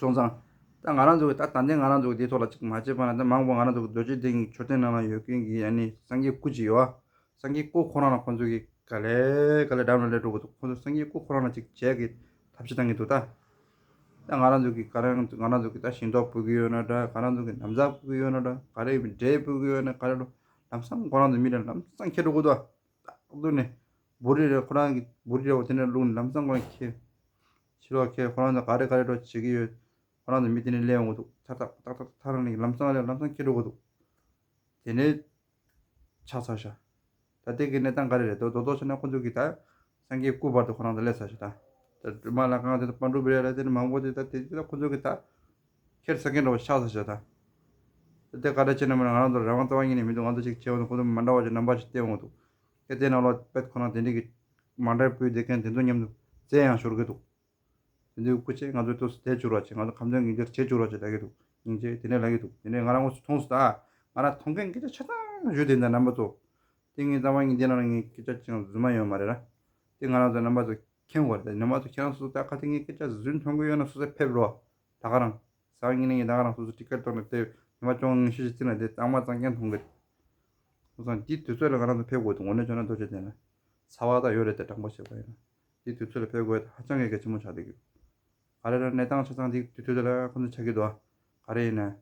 སོང་ཙང་། ད་ང་རང་ཚོ་གི་ད་ད་ལྟའི་ང་རང་ཚོ་གི་དེའི་ཐོག་ལ་གཅིག་མ་བྱས་པ་ན་ད་མང་པོ་ང་རང་ཚོ་གི་རྡོ་རྗེ་གདན་གྱི་མཆོད་རྟེན་ནང་ལ་ཡོད་མཁན་གྱི་ཨ་ནི་སངས་རྒྱས་སྐུ་ཅིག་ཡོད་ཨ། སངས་རྒྱས་སྐུ་ཁོ་རང་ལ་ཁོང་ཚོ་གིས་ག་ལེ་ག་ལེ་འགྲམ་ལ་སླེབས་འགྲོ་གི་འདུག་ཁོང་ཚོ་སངས་རྒྱས་སྐུ་ཁོ་རང་ལ་ཅིག་བྱས་ཀྱི་ཐབས་ཤེས་བཏང་གི་འདུག་ད། ད་ང་རང་ཚོ་གིས་ག་རང་ང་རང་ཚོ་གིས་ད་ཤིང་ཏོག་ཕུལ་གི་ཡོད་ན་འདྲ། ག་རང་ཚོ་གིས་ན་བཟའ་ཕུལ་གི་ཡོད་ན་འདྲ། ག་རེ་འབྲས་ཕུལ་གི་ཡོད་ན་ག་རེ་འགྲོ། ལམ་སང་ཁོ་རང་ཚོ་མི་ལ་ལམ་སང་ཁྱེར་འགྲོ་གི་འདུག་ད་གདོད་ནས་འབུ་རི་རེ་ཁོ་རང་གི་འབུ་རི་རེ་བ་དེ་ནས་བླུགས་ནས་ལམ་སང་ཁོ་རང་ཁྱེར། ཕྱི་ལོགས་ཁྱེར་ཁོ་རང་ཚོ་ག་རེ་ག་རེ་འགྲོ་བྱེད་ཀྱི་ཡོད། ཁོ་རང་ཚོ་མི་དེ་ནས་སླེབས་འོང་གི་འདུག་ཐག་ཐག་ཐག་ཐག་ཐག་རང་ནས་ལམ་སང་སླེབས་ལམ་སང་ཁྱེར་འགྲོ་གི་འདུག་དེ་ནས་ཆགས་ཚར་ཤག་ད་དེ་གི་གནས་སྟངས་ག་རེ་རེད་དོ་དོ་དོ་བྱས་ན་ཁོ་ཚོ་གི་ད་སངས་རྒྱས་སྐུ་བར་དུ་ཁོ་རང་ཚོ་སླེབས་ཚར་ཤག་ད་ད་སྒྲོལ་མ་ལྷ་ཁང་དེ་ད་པཎ་གྲུབ་རེད་ལ་དེ་ནི་མང་པོ་དེ་ད་དེ་ད་ཁོ་ཚོ་གི་ད་ཁྱེར་ས་མཁན་འདྲ་བོ་ཆགས་ཚར་ཤག་ད་དེ་ག་འདྲ་བྱས་ན་མིན་ན་ང་རང་ཚོ་རང་དབང་རྩ་བ་ཉིད་ནས་མི་འདུག་ང་ཚོ་ཅིག་བྱས་འོང་དུས་ཁོ་ཚོ་མ་འདྲ་བ་ཅིག་རྣམ་པ་ཅིག་བསྟན་འོང་འདུག་དེ་དེ་ནང་ལོགས་དཔེ་ཁོ་རང་དེ་འདྲ་གི་མ་འདྲ་བོའི་བསྡད་མཁན་དེ་ཚོ་མཉམ་དུ་རྩེ་ཡང་ཤོར་གི་འདུག་དེ་ཚོའི་སྐུ་ཆས་ང་ཚོའི་ཐོག་སུ་དེ་བཅུག་རོགས་བྱེད། ང་ཚོ་ཁམས་ཚན་གི་འདིར་བྱེད་བཅུག་རོགས་བྱེད་ལབ་ཀྱི་འདུག་སྙིང་རྗེ་དེ་ནས་ལབ་ཀྱི་འདུག་དེ་ནས་ང་རང་དངོས་སུ་མཐོང་སོང་ད། ང་རང་མཐོང་མཁན་སྐད་ཆ་ཆ་ཚང་ཞུས་དེ་འདྲ་རྣམ་པ་ཚོ། དེ་ངས་རྩ་བ་ཉིད་དེ་ནང་ལ་ངས་སྐད་ཆ་ཅང་རྫུན་མ་ཡོད་མ་རེད་ར། དེ་ང་རང་ཚོ་རྣམ་པ་ཚོ་མཁྱེན་དགོས་རེད། རྣམ་པ་ཚོ་ཁྱེད་རང་ཚོ་ད་ག་དེ་ངས་སྐད་ཆ་རྫུན་མཐོང་གི་ཡོད་ན་སོ་སོ་ཕེབས་རོགས། ད་ག་རང་། རྩ་བ་ཉིད་ནས་ངས་ད་ག་རང་སོ་སོ་ཊི་ཀེ་ཊི་གཏོང་ནས་དེ་ཉི་མ་བཅོ་ལྔ་ཉི་ཤུ་ཞིག་བརྩིས་ན་དེ་གཙང་མ་གཙང་རྐྱང་མཐོང་གི་རེད། སོང་ཙང་དེའི་དུས་ཚོད་ལ་ང་རང་ཚོ་ཕེབས་དགོས་འདུག་དངོས་གནས་བྱས་ན་རྡོ་རྗེ་གདན་ལ། ཚ་བ་དང་ཡོད་རེད་དེ། དྲང་པོ་བཤད་པ་ཡིན་ན། དེའི་དུས་ཚོད་ལ་ཕེབས་དགོས་ཧ་ཅང་གི་གལ་ཆེན་པོ་ཆགས་བསྡད་ཀྱི་ཡོད། ག་རེ་ར་གནས་སྟངས་ཆ་ཚང་དེ་དུས་ཚོད་ལ་ཁོ་ཚོ་ཆགས་ཀྱི་འདུག་ག་རེ་ཡིན་ན།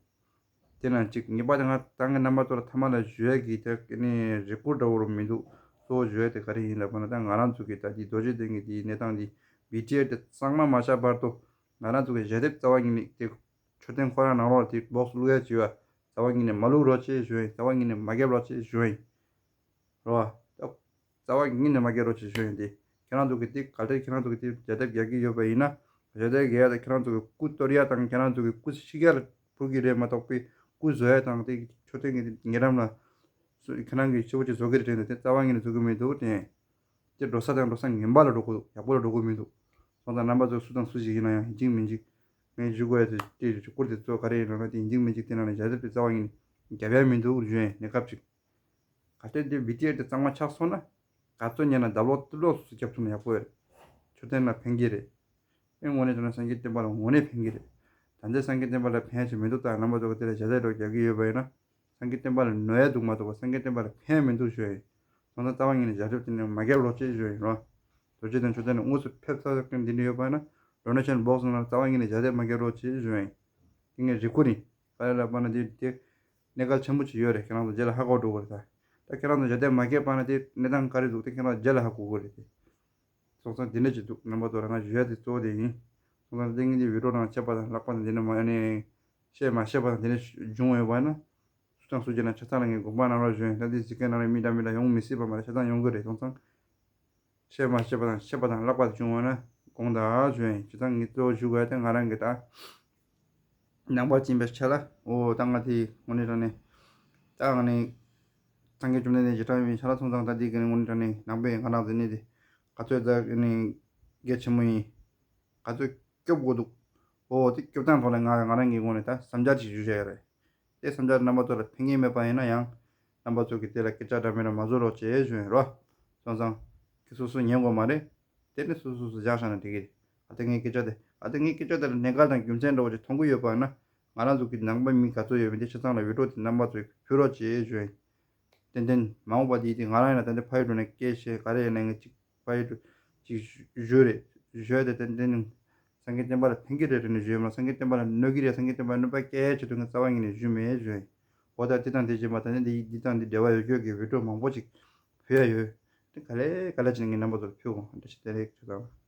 དེ་ན་གཅིག་ངེས་པར་དུ་ང་ཏང་གི་རྣམ་པ་ཚོ་ལ་ཐ་མ་ལ་ཞུ་ཡ་གི་དེ་ནི་རེ་སྐུལ་འདྲ་བོ་མི་འདུག་གཙོ་བོ་ཞུ་ཡ་དེ་ག་རེ་ཡིན་ལབ་པ་ན། ད་ང་རང་ཚོ་གི་ད་དེ་རྡོ་རྗེ་གདན་གི་དེའི་གནས་སྟངས་དེ་བི་ཊི་ཨེར་དེ་གཙང་མ་མ་ཆགས་བར་དུ་ང་རང་ཚོ་གི་ཞལ་འདེབས་རྩ་བ་ཉིད་ནས་དེ་མཆོད་རྟེན་ཁོ་རང་ནང་ལོགས་དེ་སྦོག་སི་བླུག་ཡ་བྱེད་པ་རྩ་བ་ཉིད་ནས་མ་བླུག་རོགས་བྱེད་ཞུ་ཡིན། རྩ་བ་ཉིད་ནས་མ་རྒྱབ་རོགས་བྱེད་ཞུ་ཡིན། རོ། རྩ་བ་ཉིད་ནས་མ་རྒྱབ་རོགས་བྱེད་ཞུ་ཡིན་ཏེ། ཁྱེད་རང་ཚོ་གི་དེ་གལ་ཏེ་ཁྱེད་རང་ཚོ་གི་དེ་ཞལ་འདེབས་རྒྱག་གི་ཡོད་པ་ཡིན་ན། ཞལ་འདེབས་རྒྱག་ཡ་དང་ཁྱེད་རང་ཚོ་གི་སྐུ་གཏོར་ཡ་དང་ཁྱེད་རང་ཚོ་གི་སྐུ་ཕྱི་རྒྱལ་འཕུར་གི་རེད་མ་གཏོགས་པའི་སྐུ་བཟོ་ཡ་དང་དེ་མཆོད་རྟེན་གི་ཉེ་འགྲམ་ལ་སུ་ཁྱེད་རང་གི་ཆེ་བོ་ཅིག་བཟོ་གི་རེད་དྲན་ཏེ་དེ་རྩ་བ་ཉིད་ནས་བཟོ་གི་མི་འདུག་དེ། དེ་འགྲོ་ས་དང་འགྲོ་ས་ངན་པ་ལ་འགྲོ་གི་འདུག་ཡག་པོ་ལ་འགྲོ་གི་མི་འདུག་སོང་ཙང་རྣམ་པ་ཚོ་སུ་དང་སུ་ཞིག་ཡིན་ན་ཡང་ཡིན་གཅིག་མིན་གཅིག་ངས་ཞུ་དགོས་ཡ་དེ་དེ་སྐུ་དེ་ཚོ་ག་རེ་ཡིན་རུང་ན་དེ་ཡིན་གཅིག་མིན་གཅིག་དེ་ནང་ནས་ཞལ་འདེབས་དེ་རྩ་བ་ཉིད་ནས་རྒྱབ་ཡ་མི་འདུག་ཞུ་ཡིན། གནས་སྐབས་ཅིག་གལ་ཏེ་འདི་བི་ཊི་ཨེར་དེ་གཙང་མ་ཆགས་སོང་ན། ག་ཚོད་ཉན་ན་རྡབ་ལོག་ཏུ་ལོག་སུ་རྒྱབ་ཐུབ་ན་ཡག་པོ་ཡོད་རེད། མཆོད་རྟེན་ལ་ཕན་གྱི་རེད། ཨེ་དངོས་གནས་དྲང་གནས་སངས་རྒྱས་བསྟན་པ་ལ་དངོས་གནས་ཕན་གྱི་རེད། ད་ལྟའི་སངས་རྒྱས་བསྟན་པ་ལ་ཕན་ཡ་ཅིག་མི་འདུག་ད་རྣམ་པ་ཚོ་ག་དེ་ལ་ཞལ་འདེབས་རོགས་རྒྱག་གི་ཡོད་པ་ཡིན་ན། སངས་རྒྱས་བསྟན་པ་ལ་གནོད་ཡ་འདུག་མ་གཏོགས་པ་སངས་རྒྱས་བསྟན་པ་ལ་ཕན་ཡ་མི་འདུག་ཞུ་ཡ་ཡིན། སོང་ཙང་རྩ་བ་ཉིད་ནས་ཞལ་འདེབས་དེ་ནས་མ་རྒྱབ་རོགས་བྱེད་ཞུ་ཡ་ཡིན་རོ། རྡོ་རྗེ་གདན་མཆོད་རྟེན་ལ་དངོས་སུ་ཕེབས་ཚར་མཁན་འདི་འདྲ་ཡོད་པ་ཡིན་ན། ཌོ་ནེ་ཤན་སྦོག་སི་ནང་ལ་རྩ་བ་ཉིད་ནས་ཞལ་འདེབས་མ་རྒྱབ་རོགས་བྱེད་ཞུ་ཡ་ཡིན། དེ་ངས་རེ་སྐུལ་ཡིན། ག་རེ་ལབ་པ་ན་དེ་དེ། གནད་འགག་ཆེན་པོ་ཅིག་ཡོད་རེད། ཁྱེད་རང་ཚོ་རྗེས་ལ་ཧ་གོ་འགྲོ་གི་རེད་ད། ད་ཁྱེད་རང་ཚོ་ཞལ་འདེབས་མ་རྒྱབ་པ་ན་དེ་གནས་སྟངས་ག་རེ་འདུག་དེ་ཁྱེད་རང་རྗེས་ལ་ཧ་གོ་གི་རེད་དེ། སོང་ཙང་དེ་འདྲ་ཅིག་འདུག་རྣམ་པ་ཚོ་ལ་ང་ཞུ་ཡ་དེ་གཙོ་བོ་དེ་ཡིན། སོང་ཙང་དེ་ངས་དེ་བི་ཌིའོ་ནང་བཤད་པ་དང་ལྷག་པ་དང་དེ་འདྲ་མ་ནས་བཤད་མ་བཤད་པ་དང་དེ་འདྲ་བྱུང་ཡོད་པ་ན། སུ་དང་སུ་བྱས་ན་ཆ་ཚང་ལ་ངས་དགོངས་པ་གནང་རོགས་ཞུ་ཡིན། ད་འདི་གཟིགས་མཁན་ནང་ལ་མི་འདྲ་མི་འདྲ་ཡོང་མི་སྲིད་པ་མ་རེད། ཆ་ཚང་ཡོང་གི་རེད། སོང་ཙང་། བཤད་མ་བཤད་པ་དང་བཤད་པ་དང་བརླག་པ་བྱུང་བ་ན་དགོངས་དག་ཞུ་ཡིན། བྱས་ཙང་ངས་གཙོ་བོ་ཞུ་དགོས་ཡ་དེ་ང་རང་གི་ད་ནང་པ་སྦྱིན་པའི་ཆ་ལ་འོ་ད་ང་དེ་དངོས་གནས་དྲང་གནས་ད་ང་ནི་སངས་རྒྱས་བཅོམ་ལྡན་འདས་ཀྱི་ཁྲ་བའི་ཆ་ལ་སོང་ཙང་ད་འདི་གི་ནི་དངོས་གནས་དྲང་གནས་ནང་པའི་ང་རང་ཚོ་ནི་དེ་ག་ཚོད་ད་ནི་གལ་ཆེན་པོ་ཡིན། ག་ཚོད་སྐྱོབ་དགོས་འདུག་འོ་དེ་སྐྱོབ་སྟངས་ཐོག་ལ་ང་ང་རང་གི་ངོས་ནས་ད་བསམ་འཆར་ཅིག་ཞུ་བྱ་ཡ་རེད། དེ་བསམ་འཆར་རྣམ་པ་ཚོ་ལ་ཕན་གྱི་མེད་པ་ཡིན་ན་ཡང་། རྣམ་པ་ཚོ་གིས་དེ་ལ་སྐད་ཆ་འདྲ་མི་འདྲ་མ་བཟོ་རོགས་བྱེད་ཞུ་ཡིན་རོ། སོང་ཙང་། ཁྱེད་སོ་སོས་ཉན་དགོས་མ་རེད། དེ་ནི་སོ་སོ་སོ་བཞག་བཞག་ན་འགྲིག་གི་རེད། ཨ་ཏི་ངའི་སྐད་ཆ་དེ་ཨ་ཏི་ངའི་སྐད་ཆ་དེ་ལ་གནད་འགག་དང་རྒྱུ་མཚན་འདྲ་བོ་ཅིག་མཐོང་གི་ཡོད་པ་ན། ང་རང་ཚོ་གི་ནང་པའི་མི་ག་ཚོད་ཡོད་མེད་དེ་ཆ་ཚང་ལ་བི་ཌིའོ་དེ་རྣམ་པ་ཚོས་ཕུལ་རོགས་བྱེད་ཞུ་ཡིན། ཏན་ཏན་མ་འོངས་པ་དེ་དེ་ང་རང་ཡིན་ན་ད་ལྟ་ཕ་ཡུལ་དུ་ནས་སྐད་བཤད་ག་རེ་ཡིན་ན་ངས་ཅིག་ཕ་ཡུལ་དུ་ཅིག་ཞུ་རེད། ཞུ་ཡ་དེ་ཏན་ཏན་སངས་རྒྱས་བསྟན་པ་ལ་ཕན་གྱི་རེད་དྲན་ནས་ཞུ་ཡ་མ་སངས་རྒྱས་བསྟན་པ་ལ་གནོད་ཀྱི་རེད། སངས་རྒྱས་བསྟན་པ་ལ་གནོད་པ་སྐྱེལ་ཆེད་དུ་ངས་རྩ་བ་ཉིད་ནས་ཞུ་མེད་ཞུ་ཡ་ཡིན། འོ་ད་དེ་དང་དེ་བྱེད་མ་ད་ནི་འདི་འདི་དང་འདི་འབྲེལ་བ་ཡོད་ཁྱོད་ཀྱི་བི་ཌིའོ་མང་པོ་ཅིག་ཕུལ་ཡ་ཡོད། དེ་ག་ལེ་ག་ལེ་བྱས་ནས་ངས་རྣམ་པ་ཚོར་ཕུལ་གོ་འདྲ་ཞིག་དེ་རེད་ཆུ་ཚང་།